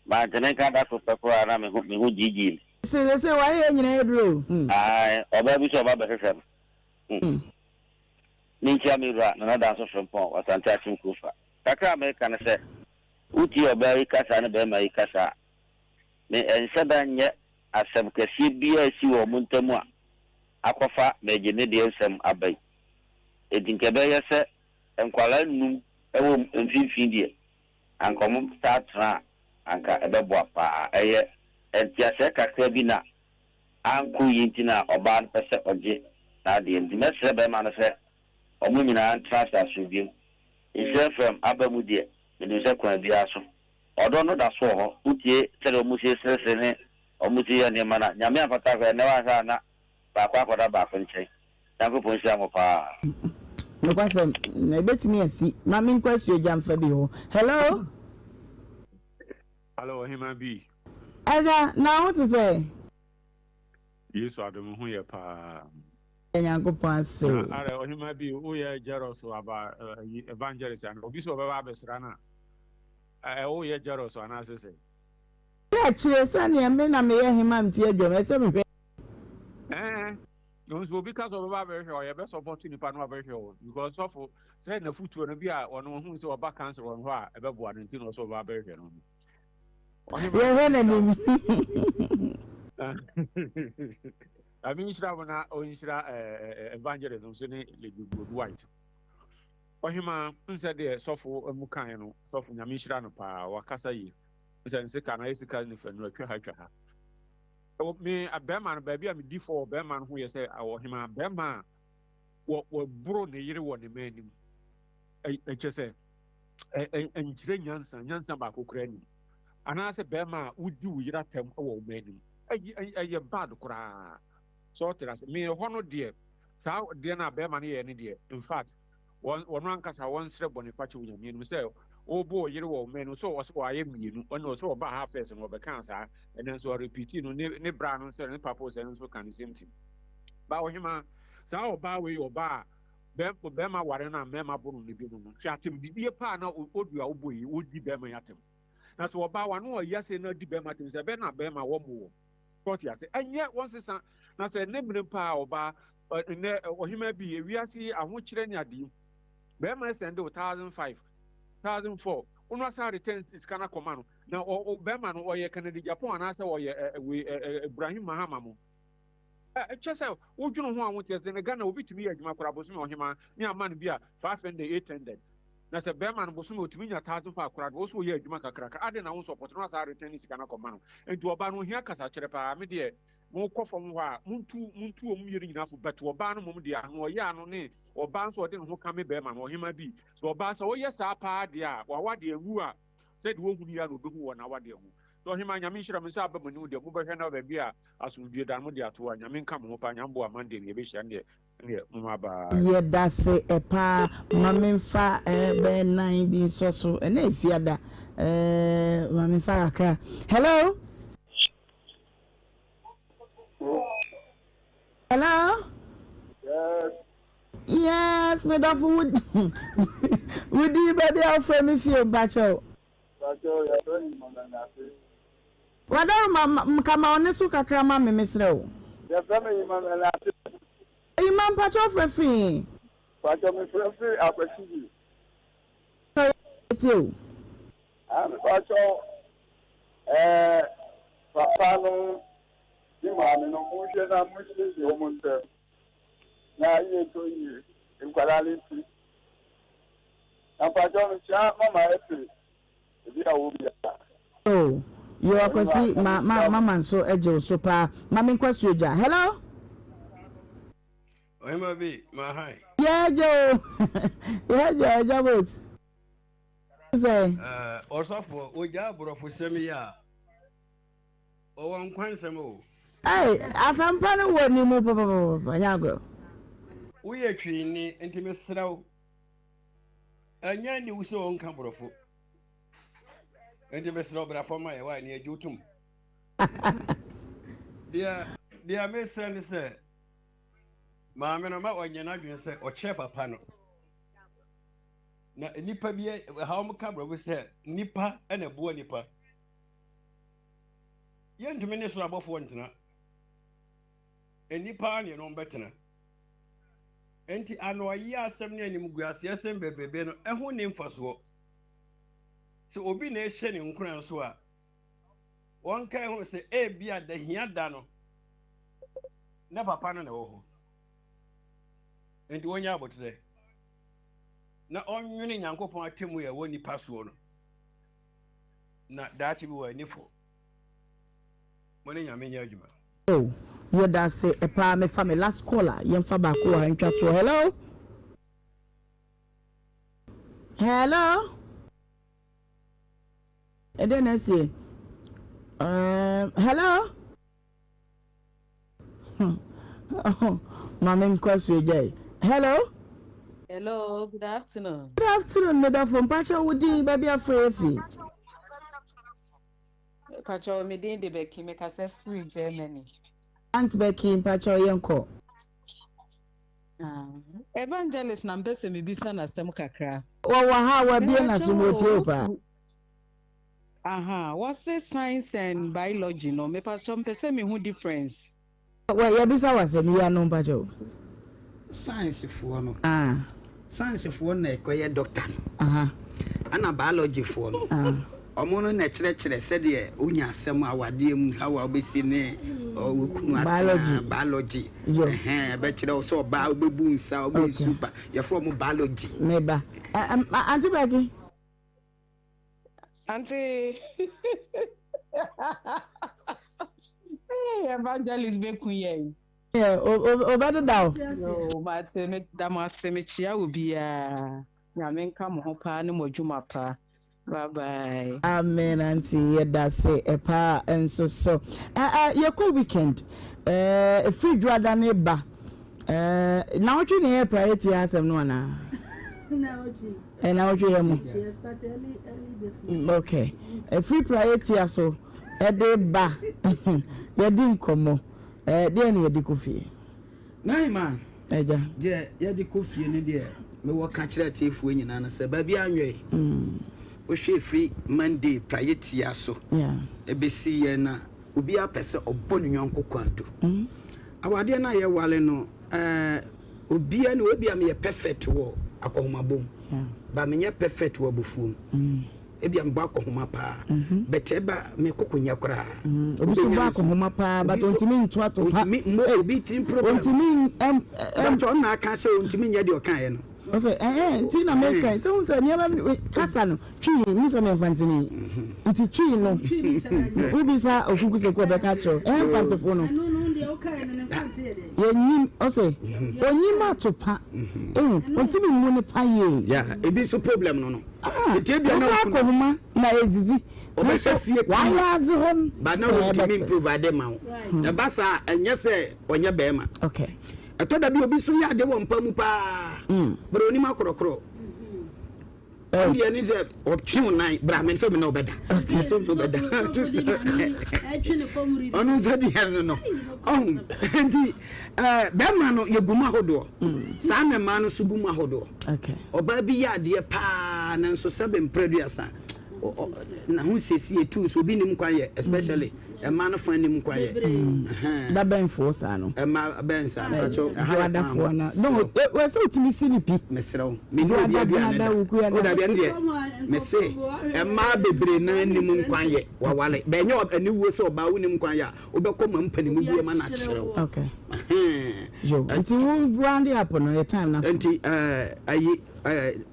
mantene nka da koro pɛ koraa na me ho me ho gyiigyii me. Se sese wayɛ yɛn nyinaa aduro o. Hmm. Ae ɔbaa bi sɛ ɔba bɛhwehwɛ no. Hmm. Menkyia me wura Nana Danso Frimpong wɔ Asante Akyem Kurofa. Kakra a meka ne sɛ wotie ɔbaa yi kasa ne barima yi kasa a, me ɛnhyɛ da nyɛ asɛm kɛseɛ biara a ɛsi wɔ wɔn ntam a akɔfa megye me deɛ nsɛm aba yi. Enti nka ɛbɛyɛ sɛ nkwadaa nnum wɔ mfimfini deɛ, anka wɔtaa tena a, anka ɛbɛboa pa ara. Ɛyɛ nteaseɛ kakra bi na ankɔ yie nti na ɔbaa no pɛ sɛ ɔgye n'adeɛ. Nti mɛsrɛ barima no sɛ wɔn nyinaa ntena ase asomdwoeɛ mu. Nhyira FM aba mu deɛ, menim sɛ kwan biara so, ɔdɔ no da so wɔ hɔ. Wotie sɛdeɛ wɔsi seresere ne wɔsi yɛ nneɛma no a, Nyame amfata koraa, ɛnnɛ woanhwɛ a na baako akɔda baako nkyɛn. Nyankopɔn nhyira mo paa. Nokwasɛm, na ebetumi asi. Ma menkɔ asuogya mfa bi hɔ. Hello? Hello, Ɔhemmaa bi. Agya, na wo te sɛ? Yesu adom ho yɛ paa. Yɛ Nyankopɔn ase. Na ara Ɔhemmaa bi, woyɛ jealous aba evangelist ana? Obi sɛ ɔbɛba abɛsra no a, ɛ woyɛ jealous anaasɛ sɛ? Hwɛ akyire sɛdeɛ me na meyɛ hema mte adwam, ɛsɛ mehwɛ. Ɛɛ, nso obi ka sɛ ɔbɛba abɛhwɛ ɔ, yɛbɛ support nipa no abɛhwɛ o, because sɔfo sɛ n'afutuo no bi a ɔno ɔhu sɛ ɔba council wɔn hɔ a ɛbɛboa no nti na ɔsɛ ɔba abɛhwɛ no. Yɛhwɛ n'anim. Nyame nhyira mo na ɔnhyira evangelist nso ne Lady Good White. Ɔhema nsɛ deɛ sɔfo mu kan no, sɔfo Nyame nhyira no paa, wakasa yie. Sɛ nseka no ayɛ sika nifa nu atwa ha atwa ha. Ɛwɔ me bɛrima no baabi a medi fɔ wɔ bɛrima no ho yɛ sɛ ɔhemaa bɛrima a wɔ wɔboro ne yere wɔ ne mma anim. Ɛkyɛ sɛ ɛnkyerɛ nyansa nyansa baako koraa nim. Anaasɛ bɛrima a wodi wo yere atɛm wɔ wo mma anim. Ɛyɛ bad koraa. Sɛ ɔte ase me hɔ no deɛ saa deɛ no a bɛrima no yɛ no deɛ in fact Wɔn, wɔn ankasa wɔnsrɛ bɔnefakyɛ wɔ Nyame anim sɛ wɔbɔ ɔyere wɔ ɔman no sɛ ɔsɛ wɔayɛ mmienu, ɔne ɔsɛ ɔbaa ha first no ɔbɛkaa saa, ɛnɛ nso ɔrepeati no, ne, ne bra no nso, ne papa ɔsɛ no nso ka the same thing. Ba ɔhemaa, saa ɔbaa wei yɛ ɔbaa a bɛ, bɛrima ware no a mmarima bo no no bi no no, hwɛ atɛmdidie paa na ɔdu a wobɔ yi, wɔdi bɛrima yi atɛm. Na sɛ ɔbaa wano ɔya sei na ɔdi bɛrima atɛm sɛ ɛbɛn na bɛrima wɔmmo wɔ. Ɔte ase. Ɛnyɛ wɔnsesa. Na sɛ ɛnnɛ mmerɛ mu paa ɔbaa, nnɛ ɔhemaa bi, ewiase yi ahokyerɛ ne ade yi, bɛrima sɛnde wo 1005, 1004, wo no asan return sika no akɔma no. Na ɔ, bɛrima no ɔyɛ Kennedy Agyapong anaasɛ ɔyɛ wei, Ibrahim Mahama mo. Kyɛ sɛ wodwene ho a wonte ase. Na Ghana obi tumi yɛ adwuma koraa bosome ɔhemaa ne ama no bi a 500, 800. Na sɛ bɛrima no bosome otumi nya 1005 koraa de, wo so woyɛ adwuma kakraka, adɛn na wo nsɔpɔto no asan return ne sika no akɔma no? Nti ɔbaa no ohia kasakyerɛ paa. Me deɛ mo kɔ fam hɔ a montu montu wɔn mmienu nyinaa fo but ɔbaa no mmom deɛ ano ɔyɛ ano ne ɔbaa nso ɔde ne ho kame bɛrima no ɔhemaa bi sɛ ɔbaa sɛ ɔyɛ saa paa deɛ a wawadeɛ nwu a sɛdeɛ ɔhunu yi ara na ɔbɛhu wɔ n'awadeɛ ho. Nti ɔhemaa Nyame nhyira mo nsa aba mo anim deɛ mobɛhwɛ na baabi a asomdwie da no mode ato a Nyame nka mo ho paa Nyame boa Monday no yɛbɛhyia no deɛ ɛneɛ moma bye. Yɛdase paa ma menfa bɛyɛ nan bi nsɔ so ɛnɛ yɛ fiada eh ma menfa kakra hello. Hello. Yes. Yes, me dɔfo wo wodi baabi a wofrɛ me fie mpakyɛw. Mpakyɛw yɛfrɛ me Emmanuel Ase. Wadaro ma ka ma ɔne so kakra ma me mesrɛ wo. Yɛfrɛ me Emmanuel Ase. Emma mpakyɛw frɛ firi he? Mpakyɛw mefrɛ firi Akwasibi. Tie o. Ah mepakyɛw ɛɛ papa no ne maame no monhwɛ na monsiesie wɔn ntɛm na yie ntɔ yie nkwadaa no nti na mpakyɛw mekyia mama ɛte ebi a wɔ biara. Oh yoo Akwasi ma ma mama nso gye wo so paa ma me nkɔ asuogya hello. Ɔhema bi ma hi. Yɛ gye o yɛ gye o agya boat. Sɛ. Eh, ɔsɔfoɔ, wogyaa aborɔfosɛm yi a, ɔwɔ nkwa nsɛm o. Ei, asɛmpa no wɔ ne mu papapapa, nyɛ agorɔ. Woyɛ twini, nti mesrɛ wo, ɛnyɛ aniwu sɛ ɔnka borɔfo. Nti mesrɛ wo bra fam ma yɛ, wa, ne agye wo tom. Deɛ, deɛ mesrɛ ne sɛ, maame no ma ɔnyɛ n'adwene sɛ ɔkyɛ papa no. Na nnipa bi ɛha wɔn ka borɔfo sɛ nnipa na ɛboa nnipa. Yɛntumi ne soro abɔfoɔ ntena. Nnipa ara ne yɛne wɔn bɛtena. Enti anoayie asɛm ne animguaseɛsɛm bebrebe no, ɛho nni mfasoɔ. Sɛ obi na ɛhyɛ ne nkuran so a, wɔnkae ho sɛ ebia da hia da no na papa no na ɛwɔ hɔ. Enti wɔnyɛ aboterɛ na ɔnwene Nyankopɔn atemmu a ɛwɔ nnipa soɔ no, na daakye bi wɔ anifo. Mo ne Nyame nyɛ adwuma. Oh yɛdase paa mefa me last call a yɛnfa baako wɔ ha ntwa toɔ hello hello ɛdɛn na asie um, hello maame nkɔ so agya yi hello. Hello, good afternoon. Good afternoon, medafo mpakyɛ wo din baabi afrɛ efi. Mpakyɛw me din de Becky, me kasa firi Germany. Aunt Becky mpakyɛw yɛn kɔ. Ah, Evangelist na mpɛ sɛ mebisa no asɛm kakra. Wɔwɔ ha wabie n'aso mu otie wo paa. Aha, wɔse science and biology no, mepakyɛw mpɛ sɛ mehu difference. Wɔ yɛbisa wo asɛm yi ano mpakyɛw. Science foɔ no. Ah. Science foɔ na ɛkɔyɛ doctor no. Aha. Ɛna biology foɔ no. Ah. Ɔmo no na ɛkyerɛkyerɛ sɛdeɛ wonya asɛm awadeɛ mu how a wobɛsi ne wo kunu atena. Biology. Biology. Yo. Ɛhɛn ɛbɛkyerɛ wo sɛ ɔbaa wobɛbu nsa wobɛnsu ba yɛfrɛ ɔmo biology. Meba. Auntie Becky. Auntie. Hey, evangelist beku yɛn. Yeah, obɛdeda o. Yo, mate me da mo ase mekyia obiara. Nyame nka mo ho paa ne mo adwuma pa. Bye bye. Amen auntie yɛda se paa nso so. Eh, yɛkɔ weekend. Eh, ɛfiri dwoada ne ba. Eh, nawɔtwe ne yɛ praeɛ tia asɛm no anaa? Eh, nawɔtwe yɛ mo. Okay. Ɛfiri praeɛ tia so ɛde ba yɛdi nkɔmmɔ. Eh, deɛ ne yɛde kɔ fie? Naima, Agya. Deɛ yɛde kɔ fie no deɛ mewɔ ka kyerɛ atiefoɔ nyinaa no sɛ baabi anwɛe. Wohwɛ ɛfiri Monday praeɛ tia so ɛbɛsi yɛn na obiara pɛ sɛ ɔbɔ ne yɔnko kwaadu. Awadeɛ no a yɛware no, eh, obiara ni hɔ, ebia meyɛ perfect wɔ akɔnhomabɔ mu, but menyɛ perfect wɔ abufuo mu. Ebia mebɔ akɔnhoma paa, but ɛba me koko nyɛ koraa. Obi nso bɔ akɔnhoma paa, but ontumi nto ato pa. Ontumi mmɔ obi tirim problem. Ontumi ɛm ɛm. But ɔno na aka sɛ ontumi nyɛ deɛ ɔkaeɛ no. Ɔsɛ ɛhɛn nti na meka yi sɛ wohu sɛ nneɛma bi kasa no twi mu sɛ meyɛ mfantini nti twi no wobisa okuku sɛ kɔ ɔbɛka kyerɛ wo ɛhɛn mfantefo no yɛnyim ɔsɛ onyim ato pa ehu ontimi mmu ne pa yie. Yeah, ebi nso problem no no. Ah, wobɔ akɔhoma na edzidzi ɔbɛhwɛ fie kama wayɛ adze hɔ no ba na wɔntumi mprovide ma wo ɛba saa ɛnyɛ sɛ ɔnyɛ bɛrima. Okay. Ɛtɔ da bi obi nso yɛ ade wɔ mpa mu paa, but onim akorɔkorɔ. Ɔno deɛ ne sɛ ɔtwe wo nan bra me sɛ me na ɔbɛda. Sɛ me ɔbɛda. Ɔno nso deɛ no no. Ɔho nti bɛrima no yɛ gu mu ahodoɔ. Saa na mmaa no nso gu mu ahodoɔ. Ɔbaa bi yɛ adeɛ paa nanso sɛbe mprɛ duasa n'ahosiesie tu nso obi nim kwan yɛ especially mmaa no fa nim kwan yɛ. Mm. Da bɛn foɔ saa no. Mmaa bɛn saa no. Pacho ɛha yɛ kwan ho. Na no wɔ sɛ otumi si ne pi. Mesrɛ wo me ne obi aduane da. O dabi ɛno deɛ mese mmaa bebree naa nim nkwan yɛ wawale bɛnyɛ aniwuo sɛ ɔbaa wo nim kwan yɛ a wobɛkɔ ma mpanimu bi ma no akyerɛ wo. Okay. Yo nti wo round up no yɛ time na so. Nti ayi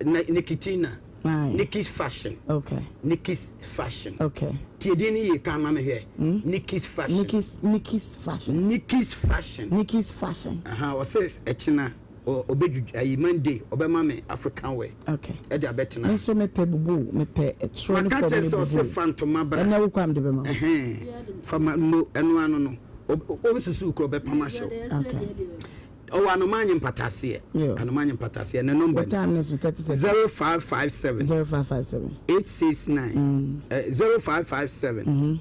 Nikitina. Nikki's fashion. Okay. Nikki's fashion. Okay. Tie din ni yie kan ma me hwɛ. Hmm? Nikki's fashion. Nikki's Nikki's fashion. Nikki's fashion. Nikki's fashion. Aha, ɔsɛ ɛkyina ɔbɛdwudwa ayi Monday ɔbɛma me African wear. Okay. Ɛde abɛtena. Me nso mepɛ bubu mepɛ ɛtoro ne fam ne bubu. Maka kyerɛ sɛ ɔsɛ fa ntoma bra. Ɛnna wokɔ am de bɛma. Ɛhɛn fa ma no ɛno ano no ɔnsusu kura ɔbɛpam ahyɛw. Okay. Ɔwɔ anoma nye mpataseɛ. Anoma nye mpataseɛ. Ne number ni. Time ne so 30 seconds. 0557. 0557. 869. 0557.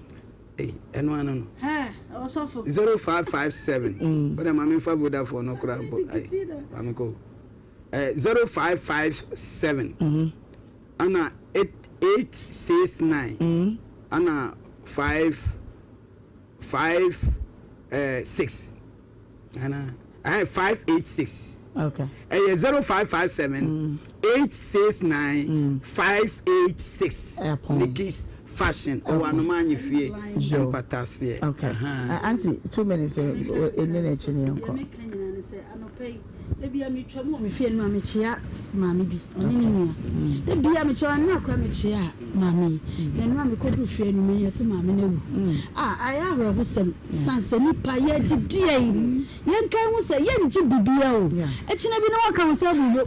Ei, ɛno ano no. Hɛ, ɔsɔfo. 0557. Wode ma memfa Vodafone no koraa mpo. Ai, ma menkɔ. 0557 ɛna 869 ɛna 5 5 6 ɛna 586. Okay. Ɛyɛ 0557 869 586. Nikki's Fashion ɔwɔ Anoma Anyefie mpataseɛ. Okay. Auntie, 2 minutes ɛne n'akyi ne yɛnkɔ. Meka nyinaa ne sɛ anɔpa yi ebia metwa mu wɔ me fie no a mekyea maame bi ɔne ne nua ebia mekyea ɔne akora mekyea maame yi na ɛno a mekɔduru fie no meyɛ sɛ maame no awu a ayɛ awerɛhosɛm san sɛ nipa yɛgye deɛ yi yɛnka ho sɛ yɛngye bibia o ɛkyina bi na waka wo sɛ abubo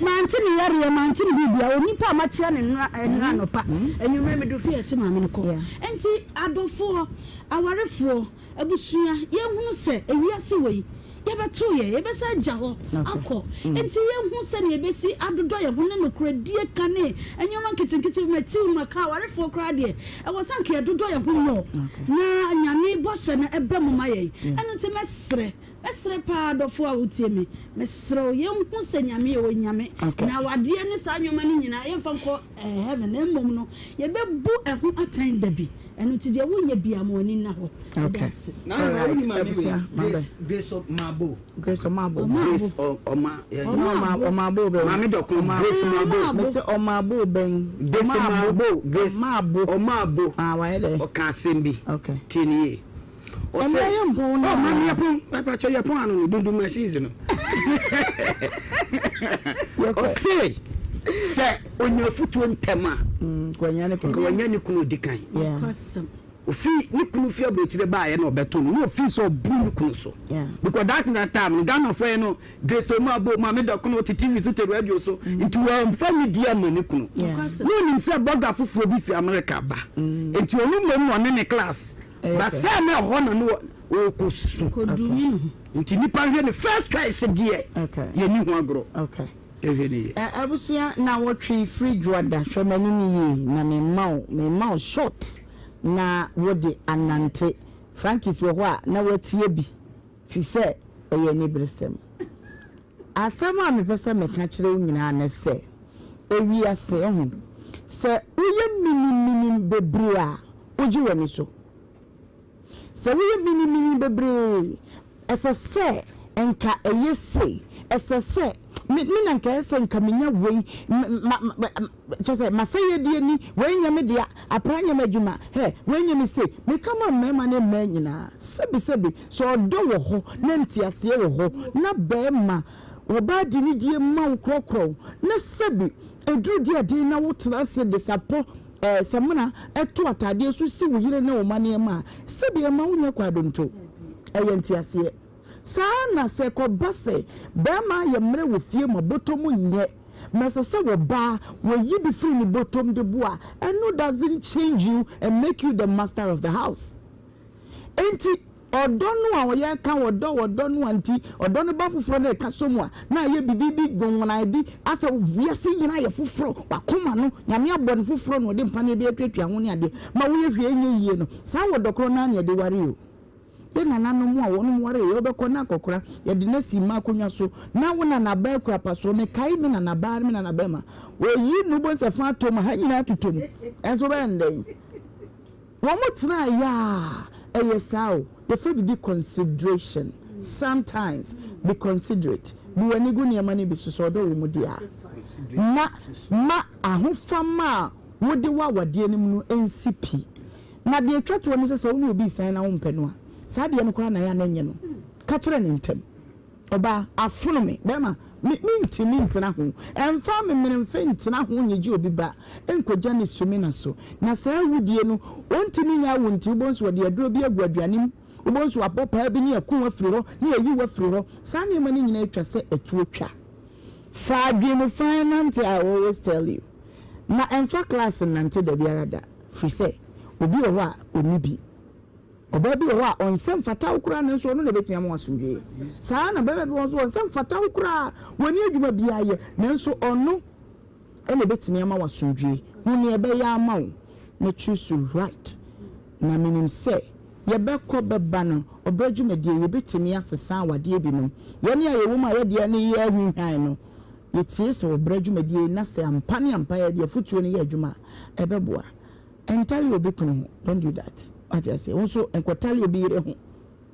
mante ne yareɛ mante ne bibia onipa a makyea ne nnora anɔpa anwummerɛ medu fie ɛsɛ maame no kɔ. Enti adɔfoɔ, awarefoɔ, abusua, yɛnhunu sɛ ewiase wei yɛbɛto yɛ yɛbɛsa agya hɔ akɔ. Nti yɛnhu sɛnea yɛbɛsi adodɔ yɛn ho ne nokoradie ka ne nneɛma nketenkete matiw maka. Awarefoɔ koraa deɛ, ɛwɔ sɛ anka yɛdodɔ yɛn ho mmɔ na Nyame bɔhyɛ no ɛbɛ mu ma yɛn. Ɛno nti mɛsrɛ, mɛsrɛ paa, adɔfoɔ a wotie me, mesrɛ wo, yɛnhu sɛ Nyame yɛ Onyame na awadeɛ ne saa nneɛma no nyinaa yɛmfa nkɔ heaven, na mmom no yɛbɛbu ɛho atɛn da bi. Ɛno nti deɛ wonyɛ bia ma w'ani nna hɔ. Ɛda ase. Grace, Grace Omabo. Grace Omabo. Grace Oma. Ɔmaabo bɛn? Maame Dɔkun Grace Omabo. Mese ɔmaabo bɛn? Grace Omabo. Grace Ɔmaabo. Omabo. Ah, wayɛ dɛ. Ɔka asɛm bi. Okay. Tie ni yie. Ɛmɛ yɛ mpɔn na. Ɔ maame yɛ pɔn. Papa kyɛ yɛ pɔn ano no dundun machines no. Ɔse sɛ onya afutuo ntɛm a. Nka wanya ne kunu odi kan. Ofi ne kunu fi aburokyire baayɛ na ɔbɛto no na ofi sɛ ɔburu ne kunu so. Because that time no Ghana fo yɛ no Grace Omabo maame Dɔkono te TV so te radio so nti wɔmfa ne di ama ne kunu. Na onim sɛ bɔga foforɔ bi fi America ba nti ɔno mmom na ɔne ne class ba sɛ na ɛhɔ na no ɔkɔ su nti nipa hwɛ ne first choice deɛ yɛni ho agorɔ ɛhwɛ ne yie. Abusua na wɔtwe firi dwoada, hwɛ m'anim yie na memma wo memma wo short na wode anante. Frankis wɔ hɔ a na watie bi fi sɛ ɛyɛ aniberesɛm. Asɛm a mepɛ sɛ meka kyerɛ wo nyinaa ne sɛ, ewiase ho, sɛ woyɛ miniminim bebree a, wogye w'ani so. Sɛ woyɛ minimini bebree, ɛsɛ sɛ nka ɛyɛ sei, ɛsɛ sɛ me me na nka ɛyɛ sɛ nka menya wei, ma ma kyerɛ sɛ m'asɛyɛdeɛ ni, wei nyɛ me dea, apra nyɛ m'adwuma, hɛ, wei nyɛ me sei. Meka ma mmarima ne mmaa nyinaa, sɛbisɛbi, sɛ ɔdɔ wɔ hɔ na nteaseɛ wɔ hɔ na barima, ɔbaa de nidie ma wo korɔkorɔ wo, na sɛbi ɛduru deɛ den na wotena ase de sapɔ, samina to ataadeɛ so si wo yere ne wo mma nneɛma a, sɛbi ɛmma wonyɛ kwaadonto. Ɛyɛ nteaseɛ. Saa ara na sɛ ɛkɔba sɛ barima ayɛ mmerɛ wɔ fie ma bɔtɔ mu nyɛ ma ɛsɛ sɛ wɔbaa wɔyi bi firi ne bɔtɔm de boa a, ɛno doesn't change you and make you the master of the house. Enti ɔdɔ no a ɔyɛ ka ɔdɔ ɔdɔ no a nti ɔdɔ no ba foforɔ no ɛka so mu a na ayɛ biribi bi nwonwonae bi asɛ wiase nyinaa yɛ foforɔ, wakoma no Nyame abɔ no foforɔ na ɔde mpaneɛ bi atuatua ho ne adeɛ ma woyɛ hwee ɛnyɛ yie no, saa ɔdɔ korɔ no ara na yɛde ware o. Yɛn nananom a wɔnom wareeɛ, wobɛkɔ na akɔkora, yɛde no asi mma akonnwa so, na wo nanabaa kura pasoɔ. Mekae me nanabaa ne me nanabarima, wɔyi no wobɛhu sɛ fa atɔ mu, ha nyinaa totɔ mu, ɛnso wobɛyɛ no dɛn? Wɔn tenaeɛ a, ɛyɛ saa o, yɛfrɛ biribi consideration, sometimes be considerate, bu w'ani gu nneɛma no bi so, sɛ ɔdɔ wɔ mu deɛ a, na ma ahofama a wode wɔ awadeɛ no mu no nsi pi. Na deɛ ɛtwa toɔ ne sɛ, sɛ wo ne obi resan na wompɛ no a, saa adeɛ no koraa na ɛyɛ a na ɛnyɛ no. Ka kyerɛ no ntɛm. Ɔbaa, afono me. Bɛrima, me, mentumi ntena ho. Ɛmfa amemenemfe ntena ho nnyegye obi ba nkɔgya ne sumina so. Na saa awudie no, ɔntumi nyɛ awo nti, wobɛhu sɛ wɔde aduro bi agu aduane mu, wobɛhu sɛ wɔabɔ paa bi ne aku wo afiri hɔ, ne ayi wo afiri hɔ. Saa nneɛma no nyinaa atwa sɛ atuo twa. Fa adwene mu fann nante, I always tell you. Na ɛmfa class nnante dabiara da. Firi sɛ, obi wɔ hɔ a, ɔnni bi. Ɔbaa bi wɔ hɔ a, ɔnsɛ mfata wo koraa, nanso ɔno na ɛbɛtumi ama wo asomdwoeɛ. Saa ara na barima bi wɔ hɔ nso, ɔnsɛ mfata wo koraa, ɔnni adwuma biara yɛ, nanso ɔno na ɛbɛtumi ama wo asomdwoeɛ. Hu nea ɛbɛyɛ ama wo, na choose right. Na menim sɛ, yɛbɛkɔ bɛba no, ɔbrɛ dwumadie, yɛbɛtumi asesa awadeɛ binom. Yɛn a yɛwɔ mu a yɛdeɛ no yɛ hwinhwan no. Yɛtie sɛ wɔbrɛ dwumadie yi na sɛ ampa ne ampa yɛde afutuo no yɛ adwuma a, ɛbɛboa. Ɛntale obi kunu ho, don't do that. Wate aseɛ? Wo nso nkɔtale obi yere ho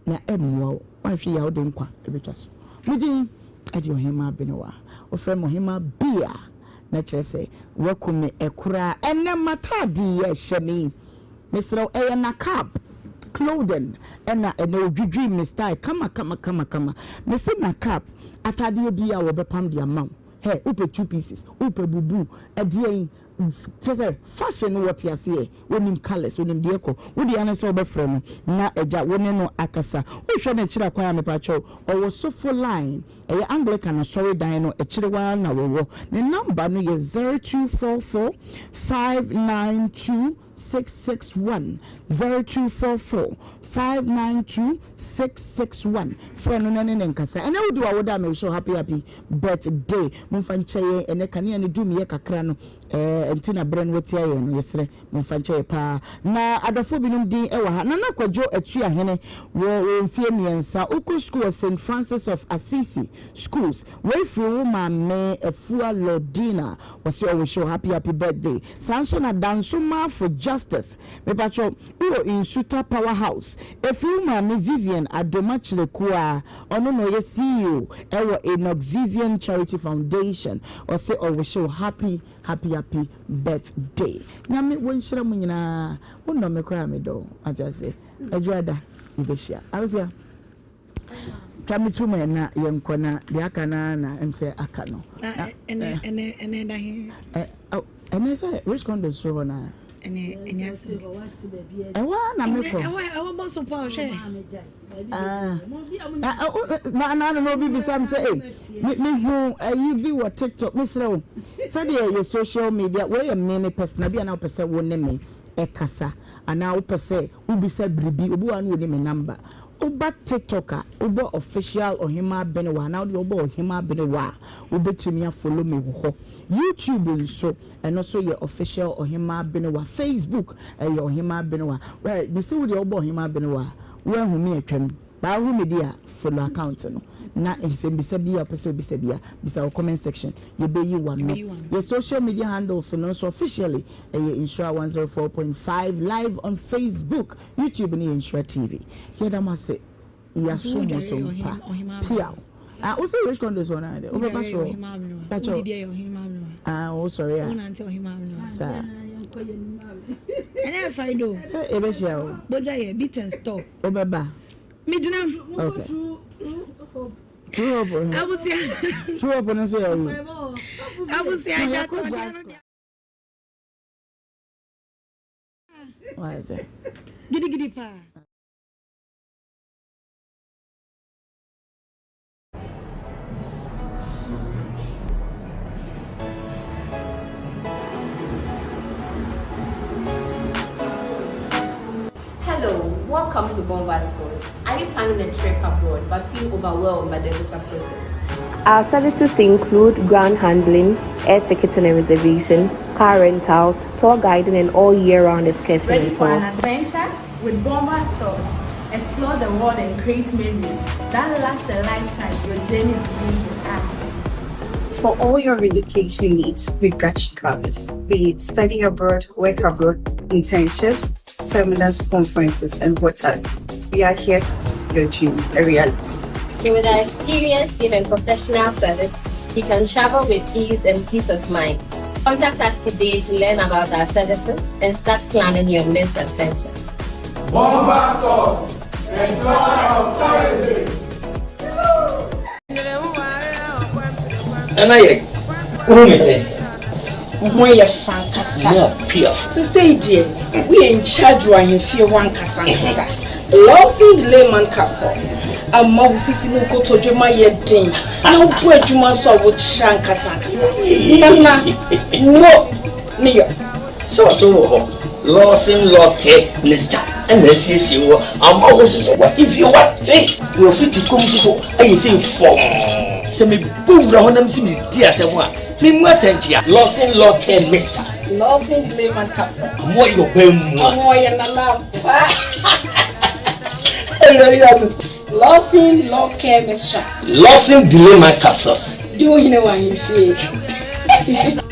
na ɛmmoa wo. Woanhwɛ yie a wode wo nkwa bɛtwa so. Me din de Ɔhemmaa Benewaa. Wofrɛ me Ɔhemmaa B a, na kyerɛ sɛ woaku me koraa. Ɛnnɛ m'ataade yi a ɛhyɛ me yi, Mesrɛ wo ɛyɛ Nakab clothing ɛna ɛnɛ odwidwii me style kama kama kama kama mese Nakab ataadeɛ biaa wɔbɛpam de ama wo hɛ wopɛ 2 pieces wopɛ bubu ɛdeɛn kyerɛ sɛ fashion no wɔte aseɛ wɔnim colours wɔnim deɛ ɛkɔ wo deɛ ara ne sɛ wobɛfrɛ no na agya wo ne no akasa wohwɛ no akyiri akwan a mepakyɛw ɔwɔ sofo line ɛyɛ Anglican asɔredan no akyiri hɔ ara na wɔwɔ ne number no yɛ 0244 592 661 0244 592 661 Frɛ no na ne ne nkasa. Ɛnɛ wodi w'awoda a merehyɛ wo happy happy birthday. Momfa nkyɛ yɛn ɛnɛ kanea no dum yɛ kakra no ɛɛ nti na berɛ no watia yɛn no yɛsrɛ momfa nkyɛ yɛ paa. Na adɔfoɔ binom din wɔ ha. Nana Kwadwo Atuahene wɔ wɔ mfie mmiɛnsa wokɔ sukuu wɔ St Francis of Assisi schools. Wei firi wo maame Afua Lordina Ɔse ɔwish wo happy happy birthday saa nso na Danso Marfo Justice mepakyɛw wowɔ Nsuta power house ɛfiri wo maame Vivian Adoma Kyerekuaa ɔno na ɔyɛ CEO ɛwɔ Enoch Vivian Charity Foundation ɔse ɔwish wo happy happy happy birthday Nyame wɔnhyira mo nyinaa wo nnɔ me koraa medɔ wo wate aseɛ Adwoada yɛbɛhyia Awosia. Twa me tiri mu ɛ na yɛnkɔ na deɛ aka no ara na ɛm sɛ aka no. Na ɛnɛ ɛnɛ ɛnɛ da he? Ɛ ɛnɛ sɛ Rich Condo soro hɔ naa. Ɛnɛ ɛnyɛ asɛm ketewa. Ɛhɔ ara na mekɔ. Ɛhɔ ɛhɔ bɔ so pa ɔhwɛ. Na na na obi bisa me sɛ ee me me hu ayi bi wɔ TikTok mesrɛ wo sɛdeɛ yɛ social media wei yɛ me me personal bi a na wopɛ sɛ wo ne me ɛkasa anaa wopɛ sɛ wobisa biribi obi wɔ ha na onim me number Woba TikTok a, wobɔ Official Ohemaa Benewa anaa wodeɛ wobɔ Ohemaa Benewa a, wobɛtumi a follow me wɔ hɔ. YouTube nso, ɛno nso yɛ Official Ohemaa Benewa. Facebook ɛyɛ Ohemaa Benewa. Well, mese wodeɛ wobɔ Ohemaa Benewa a, woahu me atwam. Baa wohu me deɛ a, follow account no. Na nsɛmbisa biara a wopɛ sɛ wobisa biara, bisa wɔ comment section. Yɛbɛyi w'ano. Yɛ social media handles no nso officially ɛyɛ Nhyira 104.5 live on Facebook. YouTube no yɛ Nhyira TV. Yɛda mo ase. Yɛaso mo so mpa. Piaw. Ah, wo sɛ rich condos wɔ naa de. Wobɛba so. Pacho. Ah, wo sɔre a. Saa. Ɛnɛ Friday o. Sɛ yɛbɛhyia o. Bogya yɛ beat and stop. Wobɛba. Megyina. Okay. True hope. Abusua. True hope no nso yɛ yi. Abusua gya tɔ deɛ no deɛ. Why is it? Gidigidi paa. Hello, welcome to Bonva Stores. Are you planning a trip abroad but feel overwhelmed by the visa process? Our services include ground handling, air ticketing and reservation, car rentals, tour guiding, and all year round excursion Ready and for an tours. adventure? With Bomba Stores, explore the world and create memories that last a lifetime. Your journey begins with us. For all your relocation needs, we've got you covered. Be it study abroad, work abroad, internships, seminars, conferences, and what have you. We are here to make your dream a reality. So with our experienced team and professional service, you can travel with ease and peace of mind. Contact us today to learn about our services and start planning your next adventure. Bomba Stores, the joy of tourism. Nana yɛ wohu me sɛ Wo ho yɛ fa ankasa. Mo piaf. Sesei deɛ, woyɛ in charge wɔ ahemfie hɔ ankasa ankasa. Lawson Layman capsules ama wo sisi ne wo kotodwe ma yɛ den na wobɔ adwuma nso a wokyerɛ ankasa ankasa. Nana, wo ne yɔ. Sɛ ɔso wɔ hɔ Lawson Lɔkɛ mixture ɛna asiesie wɔ ama wo soso wahemfie wate na ofiti kɔm soso ayɛ sɛ fɔm sɛ mebɔ wura hɔ nam sɛ medi asɛm a memu atɛnkyea Lawson Lɔkɛ mixture Lawson Layman capsule. Ɔmo yɛ ɔbɛn mu a. Ɔmo yɛ nana pa. Lawson Lɔkɛ mixture. Lawson Delay capsules. Di wo hene wɔ ahemfie.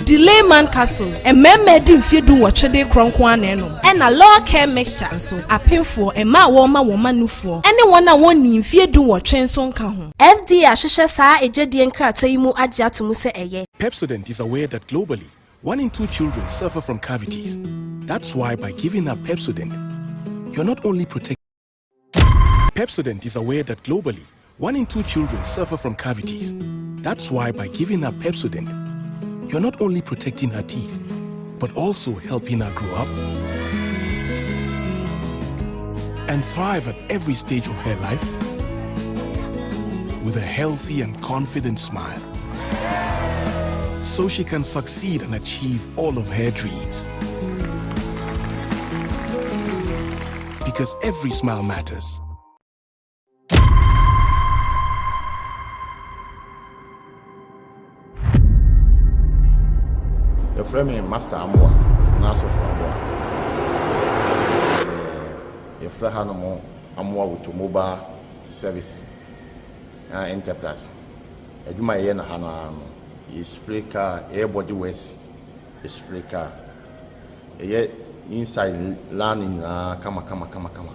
Delayman capsules, mmarima adi mfeɛ dunwɔtwe de korɔ nko ara na ɛnom, ɛna Law Care Mixture nso, apemfoɔ, mmaa a wɔrema wɔn mma nufoɔ, ne wɔn a wɔnnii mfeɛ dunwɔtwe nso nka ho. FDA ahwehwɛ saa agyadie nkratoɔ yi mu agye ato mu sɛ ɛyɛ. Pepsodent is aware that globally, one in two children suffer from cavities. That's why by giving up Pepsodent, you're not only protecting Pepsodent is aware that globally, one in two children suffer from cavities. That's why by giving her Pepsodent, you're not only protecting her teeth, but also helping her grow up and thrive at every stage of her life with a healthy and confident smile. So she can succeed and achieve all of her dreams. Because every smile matters. Yɛfrɛ me Master Amoah anaa Sɔfo Amoah. Yɛfrɛ hanom Amoah Automobile Service anaa Enterprise. Adwuma a yɛyɛ no ha no ara no, yɛ spray car, yɛyɛ body works, yɛ spray car. Yɛyɛ inside line nyinaa kama kama kama kama.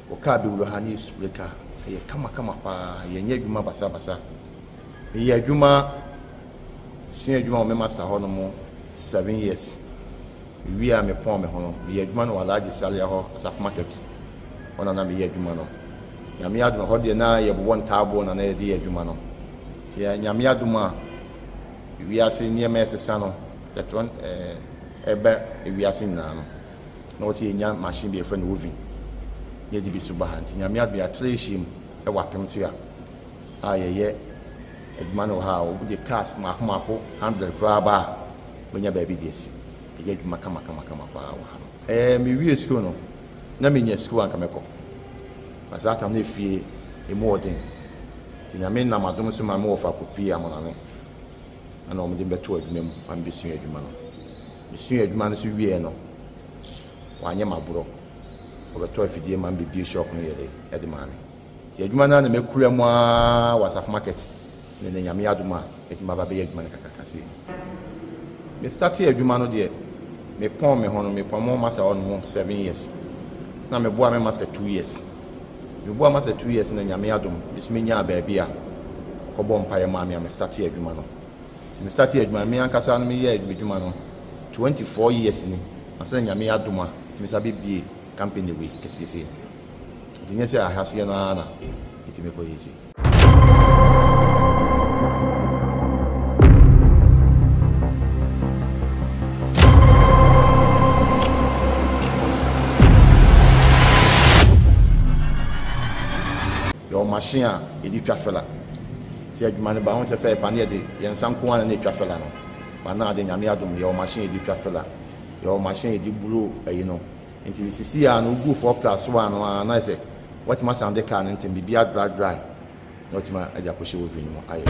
Wo car bɛwura ha ne yɛ spray car, ɛyɛ kama kama paa. Yɛnyɛ adwuma basabasa. Meyɛ adwuma Mesua adwuma wɔ me masta hɔ nom 7 years. Mewie a mepɔn me ho no, meyɛ adwuma no wɔ Alhaji Salia hɔ, Asafo Market hɔ na na meyɛ adwuma no. Nyame adom, ɛhɔ deɛ na yɛbobɔ ntaaboɔ na na yɛde yɛ adwuma no. Nti Nyame adom a wiase nneɛma ɛsesa no, yɛtɔ ɛba wiase nyinaa no, na wɔsɛ yɛnya machine bi yɛfrɛ no oven na yɛde bi so ba ha. Nti Nyame adom yɛatra yɛhyia mu wɔ apem so a a yɛyɛ adwuma no wɔ ha a, wode cars mmaako mmaako hundred koraa ba a, wobɛnya baabi de asi. Yɛyɛ adwuma kamakamakama paa wɔ ha no. Ɛɛ, mewie sukuu no, na menya sukuu a anka mɛkɔ. But saa tam no efie emu wɔ den. Nti Nyame nam adom so ma me wɔfa kɔpuee Amonane ɛna wɔde me bɛtoo adwuma mu ma mebɛsuaa adwuma no. Mesuaa adwuma no nso wieɛ no, wɔanyɛ me aborɔ. Wɔbɛtɔɔ afidie ma me bɛbue shop no yɛ dɛ de maa me. Nti adwuma no ara na makura mu ara wɔ Asafo Market na ɛnɛ Nyame adom a matumi aba abɛyɛ adwuma no kakraka sei. Me startee adwuma no deɛ me pɔn me ho no me pɔn mo master hɔ nom 7 years na me boa me master 2 years. Nti me boa master 2 years na Nyame adom me so me nyaa baabi a ɔkɔ bɔɔ mpaeɛ maa me a me startee adwuma no. Nti me startee adwuma no me ankasa no me yɛɛ adwuma no 24 years ni ansa na Nyame adom a metumi sa bɛ bie company wei kɛseɛ sei no. Nti nyɛ sɛ ahaseɛ no ara na ɛtumi kɔ yɛ sei. Yɛwɔ machine a yɛde twa fela. Nti adwuma no ba ho sɛ fɛ pa ne yɛde yɛn nsa nko ara na ɛtwa fela no. Ba na ade Nyame adom yɛwɔ machine yɛde twa fela. Yɛwɔ machine yɛde buro ayi no. Nti sisi a no wogu 4 plus 1 no a na ayɛ sɛ watumi asan de car no ntɛm biribi adry dry na watumi de akɔhyɛ oven no mu ayɛ.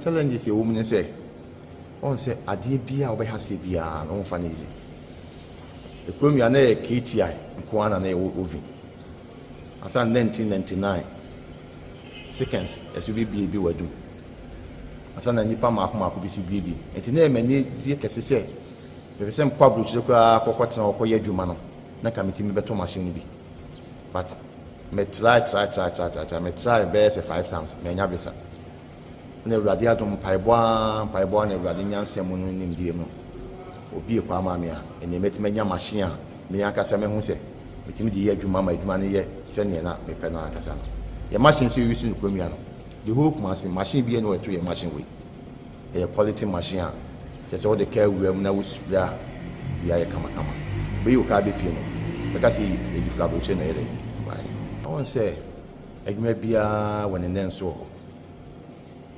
Challenges ɛwɔ mu ne sɛ Woahu sɛ adeɛ biara a wobɛha aseɛ biara no womfa no easy. Ekurom yi a na ɛyɛ KTI nko ara na na yɛwɔ oven. Ansa na 1999 seconds ɛso bɛbie bi wɔ adum. Ansa na nnipa mmaako mmaako bi so bie bi. Nti na ɛyɛ m'ani gye kɛse sɛ mepɛ sɛ mekɔ aburokyire koraa kɔkɔtena hɔ kɔyɛ adwuma no na nka metumi bɛtɔ machine no bi. But me try try try try try me try bɛyɛ sɛ five times mannya visa. Na Awurade adom, mpaebɔ ara, mpaebɔ ara na Awurade nyansa mu no nimdeɛ mu, obue kwan maa me a ɛnnɛ mɛtumi anya machine a me ankasa mahu sɛ metumi de yɛ adwuma ma adwuma no yɛ sɛdeɛ na mepɛ no ankasa no. Yɛn machine nso yɛuse no kurom yi ano. The whole Kumasi, machine biara nni hɔ a ɛto yɛn machine wei. Ɛyɛ quality machine a kyerɛ sɛ wode kaa wura mu na wo spray a, biribiara yɛ kamakama. Wobɛyi wo kaa bɛpue no, wobɛka sɛ yɛyi firi aburokyire na ɛyɛ dɛn? Ɛbaeɛ. Woahu sɛ adwuma biara wɔ ne nnɛnso wɔ hɔ.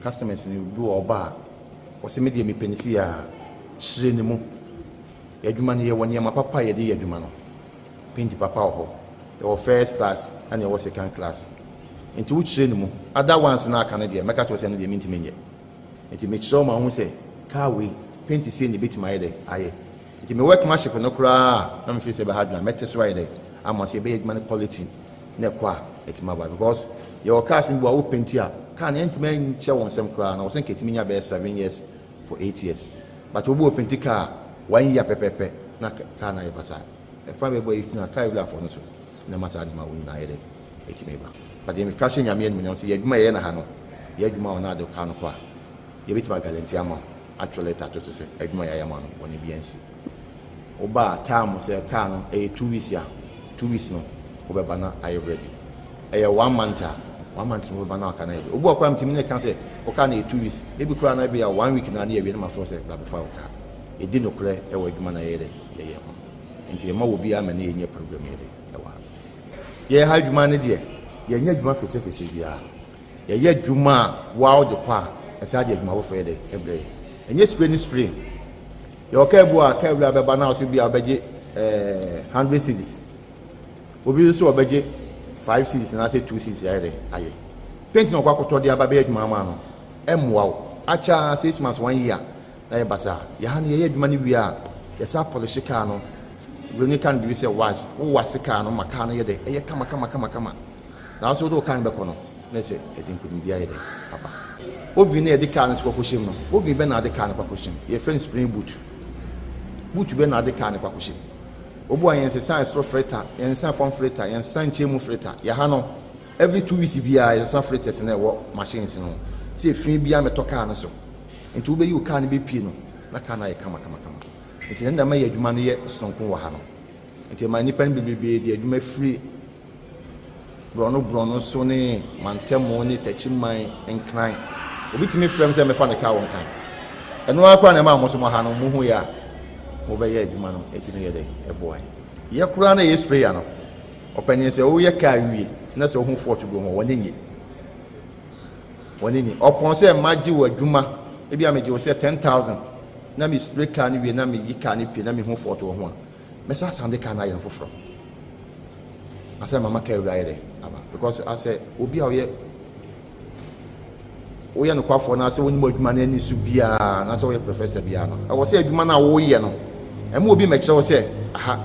Customers no bi wɔ hɔ ɔba a, ɔse me deɛ mepɛ no sei a, kyerɛ ne mu. Yɛn adwuma no yɛwɔ nneɛma papa a yɛde yɛ adwuma no. Paint papa wɔ hɔ. Yɛwɔ first class ɛna yɛwɔ second class. Nti wo kyerɛ no mu. Other ones no a aka no deɛ mɛka kyerɛ wo sɛ ɛno deɛ mentumi nyɛ. Nti mekyerɛ wo ma wohu sɛ car wei paint sei na ɛbɛtumi ayɛ dɛ ayɛ. Nti me workmanship no koraa a na me feel sɛ ɛbɛha adwene a mɛte so ayɛ dɛ ama sɛ yɛbɛyɛ adwuma no quality na ɛkɔ a ɛtumi aba because yɛwɔ cars no bi wɔ a wo paint a car no ɛntumi nkyɛ wo nsam koraa na wɔ sɛ nka ɛtumi nya bɛyɛ 7 years for 8 years, but obi wɔ paint car one year pɛpɛpɛ na car no ayɛ basaa. Ɛfa bɛbɔ yi na car wurafoɔ no so na ma saa nneɛma wo nyinaa yɛ dɛ ɛtumi ba. But yɛn ka hyɛ Nyame animuonyam sɛ yɛ adwuma yɛyɛ na ha no, yɛ adwuma a ɔno ade car no kɔ a, yɛbɛtumi aguarantee ama wo, atwerɛ letter ato so sɛ adwuma yɛayɛ ama no, bɔne biara nsi. Woba a, time sɛ car no ɛyɛ 2 weeks a, 2 weeks no wobɛba na ayɛ ready. Ɛyɛ one month a, one month no wobɛba na aka no ayɛ ready. Obi wɔ koraa metumi ne ka sɛ wo car no yɛ 2 weeks, ebi koraa na ebi a one week na ne yɛwie na mafrɛ wo sɛ bra bɛfa wo car. Yɛdi nokorɛ ɛwɔ adwuma na yɛyɛ dɛ yɛyɛ ho, nti yɛma wɔ biara ma ne yɛnyɛ problem yɛ dɛ ɛwɔ ha. Yɛyɛ ha adwuma no deɛ, yɛnyɛ adwuma fitirifitir biara. Yɛyɛ adwuma a waa wode kɔ a, ɛsɛ ade adwuma foforɔ yɛ dɛ ɛbrɛ yɛ. Ɛnyɛ spray ne spray. Yɛwɔ kaa bu a kaa wura bɛba na ɔso bi a ɔbɛgye 100 cedis, obi nso ɔbɛgye 5 cedis anaasɛ 2 cedis. Ayɛ dɛ ayɛ paint na ɔkɔ akɔtɔ de aba bɛyɛ adwuma ama no. Ɛmmoa wo akyɛ 6 months, one year na yɛ basa. Yɛha no, yɛyɛ adwuma no wie a, yɛsa polish kaa no. Buroni ka no biribi sɛ wax. Wo wax kaa no ma kaa no yɛ dɛ ɛyɛ kama kama kama kama na nso wode wo kaa no bɛkɔ no na sɛ ɛde nkonimdi ayɛ dɛ aba. Oven no yɛde kaa no so kɔkɔhyɛ mu no, oven bɛ na ade kaa no kɔkɔhyɛ mu? Yɛfrɛ no spring boot. Boot bɛ na ade kaa no kɔkɔhyɛ mu? Obu a yɛnsesa ɛsoro filter, yɛnsesa fam filter, yɛnsesa nkyɛn mu filter. Yɛha no, every 2 weeks biara yɛsesa filters na ɛwɔ machines no sɛ efi biara mɛtɔ kaa no so. Nti wobɛyi wo kaa no bɛpie no na kaa no ayɛ kama kama kama. Nti ne dama yɛ adwuma no yɛ sononko wɔ ha no. Nti ɛma nnipa no bebree de adwuma firi borɔno borɔno so ne mantamu ne Takyiman, Nkran. Obi tumi frɛ m sɛ mɛfa ne kaa wɔ Nkran. Ɛno ara koraa na ɛma mo so mo ha no mo hu yɛ a mobɛyɛ adwuma no ɛtumi yɛ dɛ ɛboa yɛ koraa. Na yɛ sprayer no, ɔpanin, sɛ woyɛ kaa wie na sɛ wohu fault bi wɔ ho, wɔne nye wɔne nye ɔpɔn sɛ magye wɔ adwuma. Ebi a megye wɔ sɛ 10,000 na me spray kaa no wie na meyi kaa no pie na mehu fault wɔ ho a, mɛsa asan de kaa no ayɛ no foforɔ asɛ mama kaa wura ayɛ dɛ aba, because asɛ obi a ɔyɛ woyɛ nokwafoɔ na sɛ wonim adwuma no ani so biara na sɛ woyɛ professor biara no, ɛwɔ sɛ adwuma no a woyɛ no ɛma obi mɛkyerɛ wo sɛ aha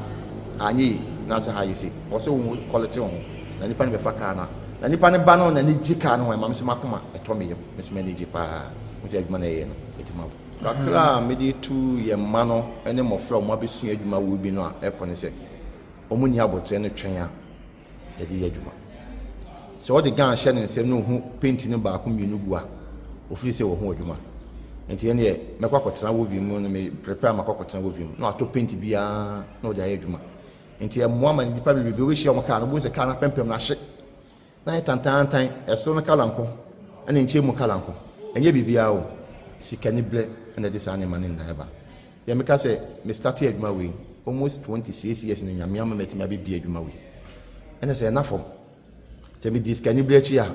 anyɛ yi na sɛ ha yɛ se. Ɛwɔ sɛ wo quality wo ho na nipa no bɛfa kaa no a, na nipa no ba no n'ani gye kaa no ho. Ɛma me so makoma ɛtɔ me yam, me so m'ani gye paa mo sɛ adwuma no ɛyɛ no ɛtumi abo kakra a mede tu yɛn mma no ne mmɔfra a wɔn abɛsua adwuma wɔ bi no a ɛkɔ ne sɛ wɔn ni abotire no twɛn a yɛde yɛ adwuma. Sɛ ɔde gun hyɛ ne nsam na ohu paint no baako mmienu gu a, ofiri sɛ wɔho adwuma. Nti ɛne yɛ mɛkɔ akɔtena wɔ vi mu no, me prepare ma akɔ akɔtena wɔ vi mu na watɔ paint biara na ɔde ayɛ adwuma. Nti ɛmmoa ma nipa bebree wɔbɛhyia wɔn kaa no, wɔbɛhu sɛ kaa no apɛmpɛm no ahye na ayɛ tantantan. Ɛsoro no colour nko ɛna nkyɛn mu colour nko. Ɛnyɛ biribiara o, sika ni brɛ ɛna ɛde saa nneɛma no nyinaa ɛba. Yɛ meka sɛ me start adwuma wei almost 26 years no, Nyame ama matumi abɛbie adwuma wei. Ɛna sɛ ɛna fam sɛ medi sika ni brɛ akyi a,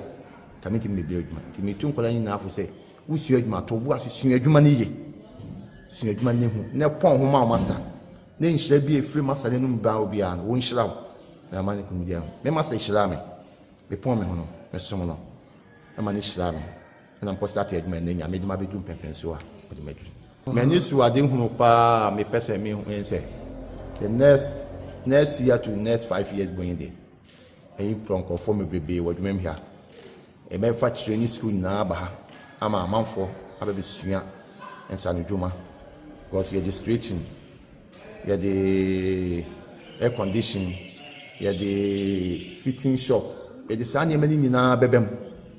ka mentumi mebie adwuma. Nti metu nkwadaa nyinaa fo sɛ wosua adwuma, to bo ase sua adwuma no yie, sua adwuma no hu na pɔn ho ma wo master ne nhyira bi a ɛfiri master no anum baa wo biara no, wɔnhyira wo na ama ne kumdeɛ ho. Me master hyiraa me, mepɔn me ho no, mesom no ɛma ne hyiraa me, ɛna mkɔ start adwuma. Ɛnɛ Nyame de ma bɛduru mpɛmpɛnso a ɔde ma aduru. M'ani so ade hunu paa a mepɛ sɛ mehu sɛ the next year to next 5 years going there, ɛyi pɔ nkurɔfoɔ bebree wɔ adwuma mu ha. Ɛbɛfa kyerɛ ne sukuu nyinaa ba ha ama amanfoɔ abɛbɛsua nsanodwuma, because yɛde straighten, yɛde air condition, yɛde fitting shop, yɛde saa nneɛma no nyinaa bɛbɛ mu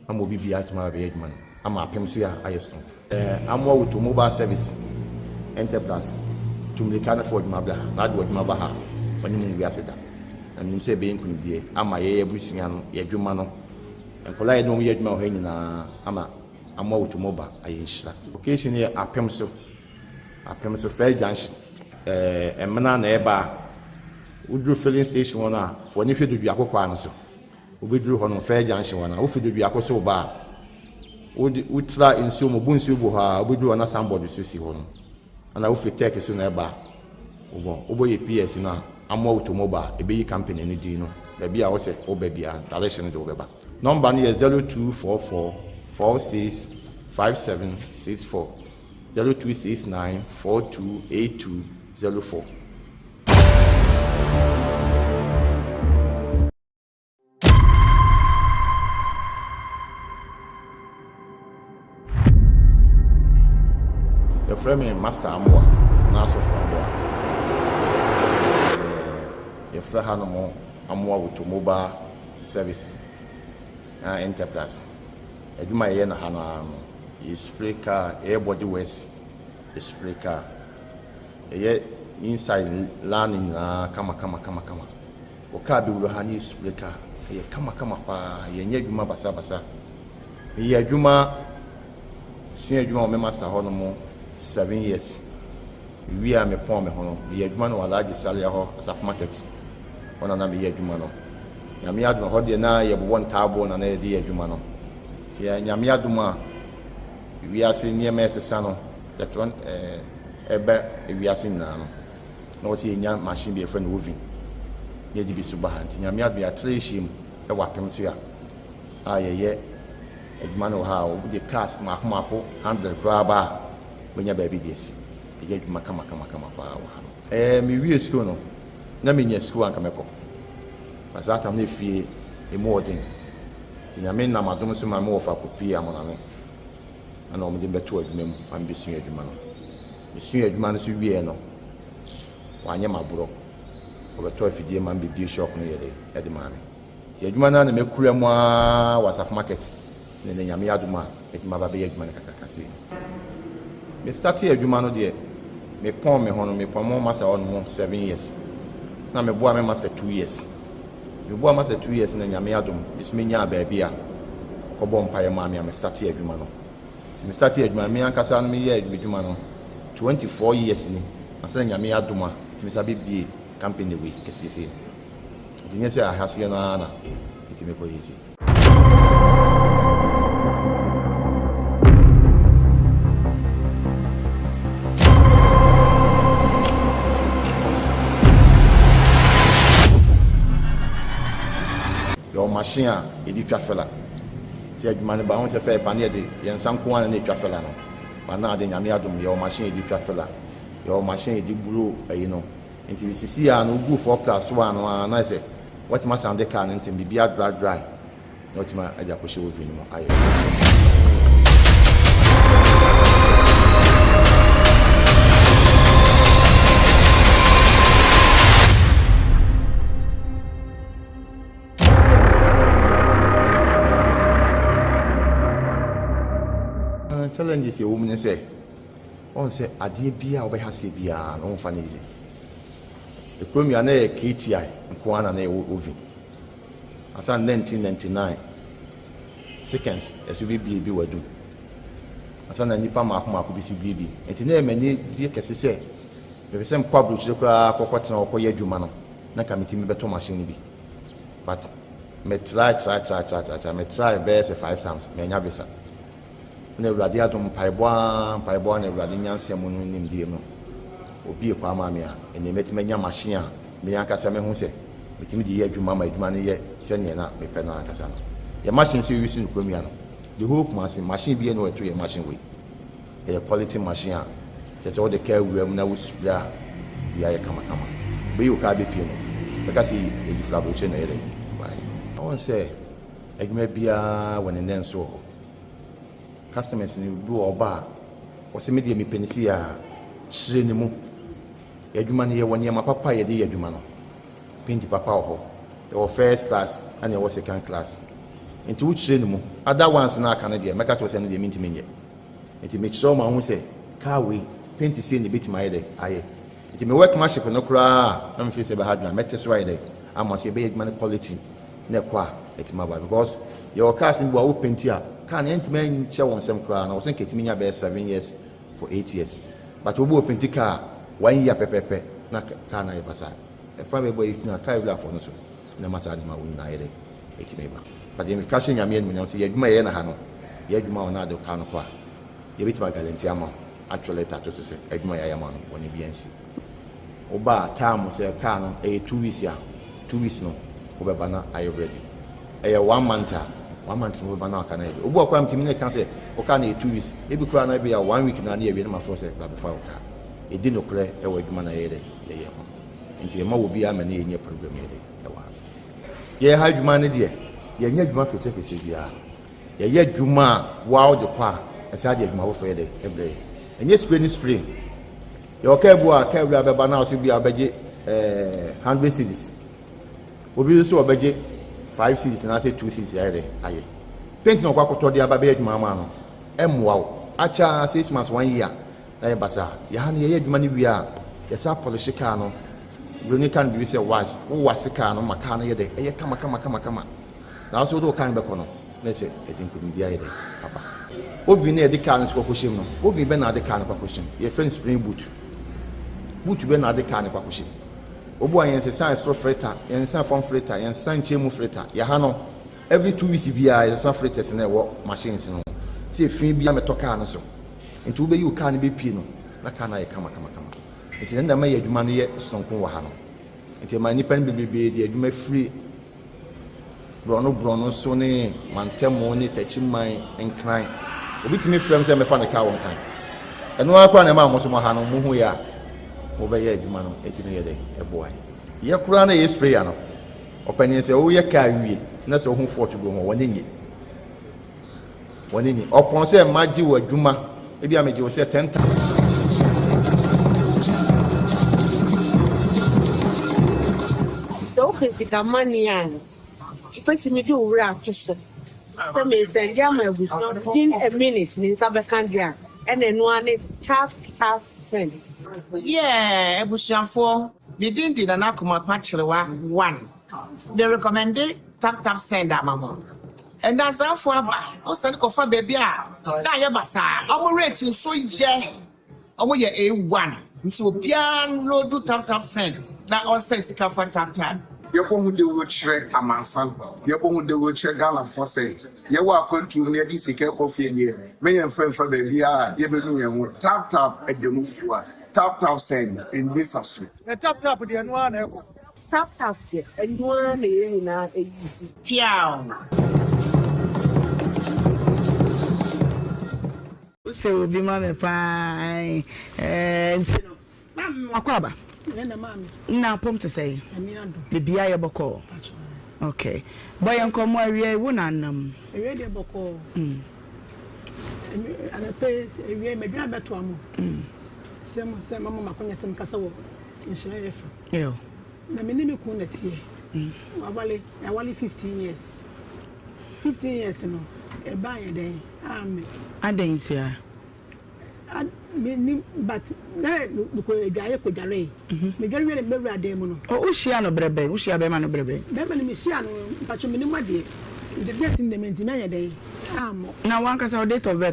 ama obi biara atumi abɛyɛ adwuma no ama apem so yɛ ayɛ so. Amoa Automobile Service Enterprise tumirika no fo adwuma bra ha na ade adwuma ba ha ɔne mu wiase da na menim sɛ ɛbɛyɛ nkonimdie ama yɛyɛ abusua no, yɛ adwuma no, nkɔla yɛde wɔn yɛ adwuma wɔ ha nyinaa ama Amoa Automobile ayɛ nhyira. Location yɛ Apem so, Apem so Fair Junction. Ɛmena na ɛba a, woduru filling station hɔ no a, fo ani hwɛ Doduako kwan no so. Wobɛduru hɔ no, Fair Junction hɔ no a, wofi Doduako so ba a, wode wotra nsuo mu bu nsuo gu hɔ a, wobɛduru hɔ na signboard so si hɔ no. Ɛna wofi Tech so na ɛba, wobɔ yɛ PS no a, Amoa Automobile ɛbɛyi company no din no baabi a wɔsɛ woba biara, direction no de wobɛba. Nɔmba no yɛ 0244 46 57 64, 0269 42 82 04. Yɛfrɛ me Master Amoah anaa Sɔfo Amoah. Yɛfrɛ hanom Amoah Automobile Service anaa Enterprise. Adwuma a yɛyɛ no ha no ara no, yɛ spray car, yɛyɛ body works, yɛ spray car. Yɛyɛ inside line nyinaa kama kama kama kama. Wɔ car bi wura ha ne yɛ spray car, ɛyɛ kama kama paa, yɛnyɛ adwuma basabasa. Meyɛ adwuma sua adwuma wɔ me master hɔ nom 7 years. Mewie a mepɔn me ho no, meyɛ adwuma no wɔ Alhaji Salia hɔ, Asafo Market hɔ na na meyɛ adwuma no. Nyame adom ɛhɔ deɛ na yɛbobɔ ntaaboo na na yɛde yɛ adwuma no. Nti Nyame adom a wiase nneɛma ɛsesa no, yɛtɔ ɛba wiase nyinaa no, na wɔsɛ yɛnya machine bi yɛfrɛ no oven na yɛde bi so ba ha. Nti Nyame adom yɛatra ahyia mu wɔ apem so a yɛyɛ adwuma no wɔ ha a wode cars mmaako mmaako 100 koraa ba a wobɛnya baabi de asi. Yɛyɛ adwuma kama kama kama paa wɔ ha no. Ɛɛ mewie sukuu no, na menya sukuu a anka mɛkɔ. But saa tam no efie emu ɔden. Nti Nyame nam adom so ma me wɔfa kɔpie Amoname ɛna wɔn de me bɛtoo adwuma mu ma me bɛsua adwuma no. Mesua adwuma no so wieɛ no, wanyɛ m'aborɔ. Ɔbɛtɔ afidie ma me bɛbie shop no yɛ dɛ ɛde maa me. Nti adwuma no ara na makura mu ara wɔ Asafo Market na ɛnɛ Nyame adom a mɛtumi aba abɛyɛ adwuma no kakraka sei no. Me startee adwuma no deɛ me pɔn me ho no me pɔn mo master hɔ nom 7 years na me boa me master 2 years. Nti me boa master 2 years na Nyame adom me so me nyaa baabi a ɔkɔ bɔɔ mpaeɛ maa me a me startee adwuma no. Nti me startee adwuma no me ankasa no me yɛɛ adwuma no 24 years ni ansa na Nyame adom a metumi sa bɛ bie company wei kɛseɛ sei no. Nti nyɛ sɛ ahaseɛ no ara na ɛtumi kɔ yɛ sei. Yɛwɔ machine a yɛde twa fela. Sɛ adwuma no ba ho sɛ fɛ pa ne yɛde yɛn nsa nko ara na ɛtwa fela no. Ba na ade Nyame adom yɛwɔ machine yɛde twa fela. Yɛwɔ machine yɛde buro ayi no. Nti sisi a no wogu 4 plus 1 no ara na ayɛ sɛ watumi asan de car no ntɛm biribi adry dry na watumi de akɔhyɛ oven no mu ayɛ. Challenges ɛwɔ mu ne sɛ Woahu sɛ adeɛ biara a wobɛha aseɛ biara no womfa no easy. Ekurom yi a na ɛyɛ KTI nko ara na na ɛwɔ oven. Ansa na 1999 seconds ɛso bɛbie bi wɔ adum. Ansa na nnipa mmaako mmaako bi so bie bi. Nti na ɛyɛ m'ani gye kɛse sɛ mepɛ sɛ mekɔ aburokyire koraa kɔkɔtena hɔ kɔyɛ adwuma no na nka metumi bɛtɔ machine no bi. But me try try try try try me try bɛyɛ sɛ 5 times manya visa. Na Awurade adom, mpaebɔ ara, mpaebɔ ara na Awurade nyansa mu no nimdeɛ mu, obue kwan maa me a ɛnnɛ mɛtumi anya machine a me ankasa mehu sɛ metumi de yɛ adwuma ma adwuma no yɛ sɛdeɛ na mepɛ no ankasa no. Yɛn machine nso yɛuse no kurom yi ano. The whole Kumasi, machine biara nni hɔ a ɛto yɛn machine wei. Ɛyɛ quality machine a kyerɛ sɛ wode kaa wura mu na wo spray a, biribiara yɛ kamakama. Wobɛyi wo kaa bɛpue no, bɛka sɛ ɛyi firi aburokyire na ɛyɛ dɛn? Ɛbaeɛ. Wohu sɛ adwuma biara wɔ ne nnɛnso wɔ hɔ. Customers no bi wɔ ɔba a ɔsɛ me deɛ mepɛ no sei a, kyerɛ ne mu. Yɛn adwuma no yɛwɔ nneɛma papa a yɛde yɛ adwuma no. Paint papa wɔ hɔ. Yɛwɔ first class ɛna yɛwɔ second class. Nti wokyerɛ ne mu. Other ones no aka no deɛ mɛka kyerɛ wo sɛ ɛno deɛ mentumi nyɛ. Nti mekyerɛ wo ma wohu sɛ car wei paint sei na ɛbɛtumi ayɛ dɛ ayɛ. Nti me workmanship no koraa a na mefeel sɛ ɛbɛha adwene a mɛte so ayɛ dɛ ama sɛ yɛbɛyɛ adwuma no quality na ɛkɔ a ɛtumi aba because yɛwɔ cars no bi wɔ a wo paint a car no ɛntumi nkyɛ wɔn nsam koraa na wɔsɛ nka ɛtumi nya bɛyɛ 7 years for 8 years, but obi wɔ paint car one year pɛpɛpɛ na car no ayɛ basaa. Ɛfa bɛbɔ yi na car wurafoɔ no so na ɛma saa nneɛma wo nyinaa yɛ dɛ ɛtumi ba. But yɛn ka hyɛ Nyame animuonyam sɛ yɛ adwuma yɛyɛ na ha no, yɛ adwuma a ɔno ade car no kɔ a, yɛbɛtumi aguarantee ama wo, atwerɛ letter ato so sɛ adwuma yɛayɛ ama no bɔne bi ansi. Woba a time sɛ car no ɛyɛ 2 weeks a, 2 weeks no wobɛba na ayɛ ready. Ɛyɛ one month a. One month no bɛba na aka no ayɛ bi. Obi wɔ hɔ koraa a metumi ne no ka sɛ wo car no yɛ 2 weeks, ebi koraa no ebi a one week na ne yɛawie na mafrɛ wo sɛ bra bɛfa wo car. Yɛdi nokorɛ wɔ adwuma no a yɛyɛ dɛ yɛyɛ ho. Nti yɛmma obiara ma ne yɛnyɛ problem yɛ dɛ wɔ ha. Yɛn ha adwuma no deɛ, yɛnyɛ adwuma fetefete biara. Yɛyɛ adwuma a woa wode kɔ a, ɛsan de adwuma foforɔ yɛ dɛ ɛbrɛ yɛn. Ɛnyɛ spray ne spray. Yɛwɔ kaa bi wɔ a, kaa wura bɛba na ɔsɛ bi a ɔbɛgye ɛɛ 100 cedis. Obi nso ɔbɛgye 5 cedis anaasɛ 2 cedis ayɛ dɛ ayɛ. Paint na ɔkɔ akɔtɔ de aba bɛyɛ adwuma ama no. Ɛmmoa wo. Akyɛ a 6 months, one year na yɛ basaa. Yɛha no yɛyɛ adwuma no wie a, yɛsan polish kaa no. Buroni ka no biribi sɛ wax. Wo wax kaa no ma kaa no yɛ dɛ ɛyɛ kama kama kama kama. Na wo nso wode wo kaa no bɛkɔ no na ɛsɛ ɛde nkonimdi ayɛ dɛ aba. Oven no a yɛde kaa no nso kɔkɔhyɛ mu no, oven bɛn na wode kaa no kɔakɔhyɛ mu? Yɛfrɛ no spring boot. Boot bɛn na wode kaa no kɔakɔhyɛ mu? Obu a yɛnsesa ɛsoro filter, yɛnsesa fam filter, yɛnsesa nkyɛn mu filter. Yɛha no, every 2 weeks biara yɛsesa filters no a ɛwɔ machines no ho. Sɛ efi biara mmɛtɔ kaa no so. Nti wobɛyi wo kaa no bɛpue no, na kaa no ayɛ kama kama kama. Nti ɛno na ɛma yɛ adwuma no yɛ sononko wɔ ha no. Nti ɛma nnipa no bebrebe de adwuma firi borɔno borɔno so ne mantamu ne Takyiman, Nkran. Obi tumi frɛ me sɛ mɛfa ne kaa wɔ Nkran. Ɛno ara koraa na ɛma mo nso mo ha no mohu yɛ a mobɛyɛ adwuma no ɛtumi yɛ dɛ ɛboa yɛ. Yɛ koraa na yɛ sprayer no, ɔpanin sɛ woyɛ kaa wie na sɛ wohu fault bi wɔ ho a, wɔne nye. Wɔne nye. Ɔpɔn sɛ magye wo adwuma, ebi a megye wo sɛ 10,000. Sɛ wopɛ sika money a, wobɛtumi de wo werɛ ato so sɛ meresɛnde ama abusua within a minute ne nsa bɛka deɛ a, ɛna ɛno ara ne tap tap send. Yeah abusuafoɔ me din de Nana Kumapa Kyerewa one me recommende tap tap send ama mo Nnansaafoɔ aba wo sane kɔfa baabi a na ayɛ basaa ɔmo rate nso yɛ ɔmo yɛ A1 nti obiara nloadu tap tap send na ɔnsɛn sika fa tap tap. Yɛbɔ ho dawuro kyerɛ amansan, yɛbɔ ho dawuro kyerɛ Ghanafoɔ sɛ yɛwɔ akwantuo mu na yɛde sika rekɔ fie deɛ, mɛ yɛmfa mfa baabiara a yɛbɛnu yɛn ho. Tap tap ɛda mu fua, tap tap send, ɛnni sa so. Na tap tap deɛ ɛno ara na ɛkɔ. Tap tap deɛ ɛno ara na yɛn nyinaa ɛyi fi. Piaw! Wosɛ obi ma me paa ae ɛɛ nti no maame wakɔ aba na apom te sɛ biribiara yɛ bɔkɔɔ okay bɔ yɛn nkɔmmɔ awia yi wo na anam. Awia deɛ bɔkɔɔ anɔpɛ awia yi madwene abɛtoa mo sɛ mo sɛ mama makonya sɛ mekasa wɔ nhyira yɛ fɛ na me ne me kun na teɛ wawale yɛawale 15 years 15 years no ɛbaa yɛ dɛn aame. Adɛn ntia? Mennim but na mekɔ adwaeɛ kɔdwaree. Medware wie na mebɛwura dan mu no. Oh, wohyia no berɛ bɛn? Wohyia bɛrima no berɛ bɛn? Bɛrima no mehyia no, mpakyɛ mennim adeɛ. Nti date no deɛ mantumi anyɛ dɛn ammɔ. Na w'ankasa wo date of birth?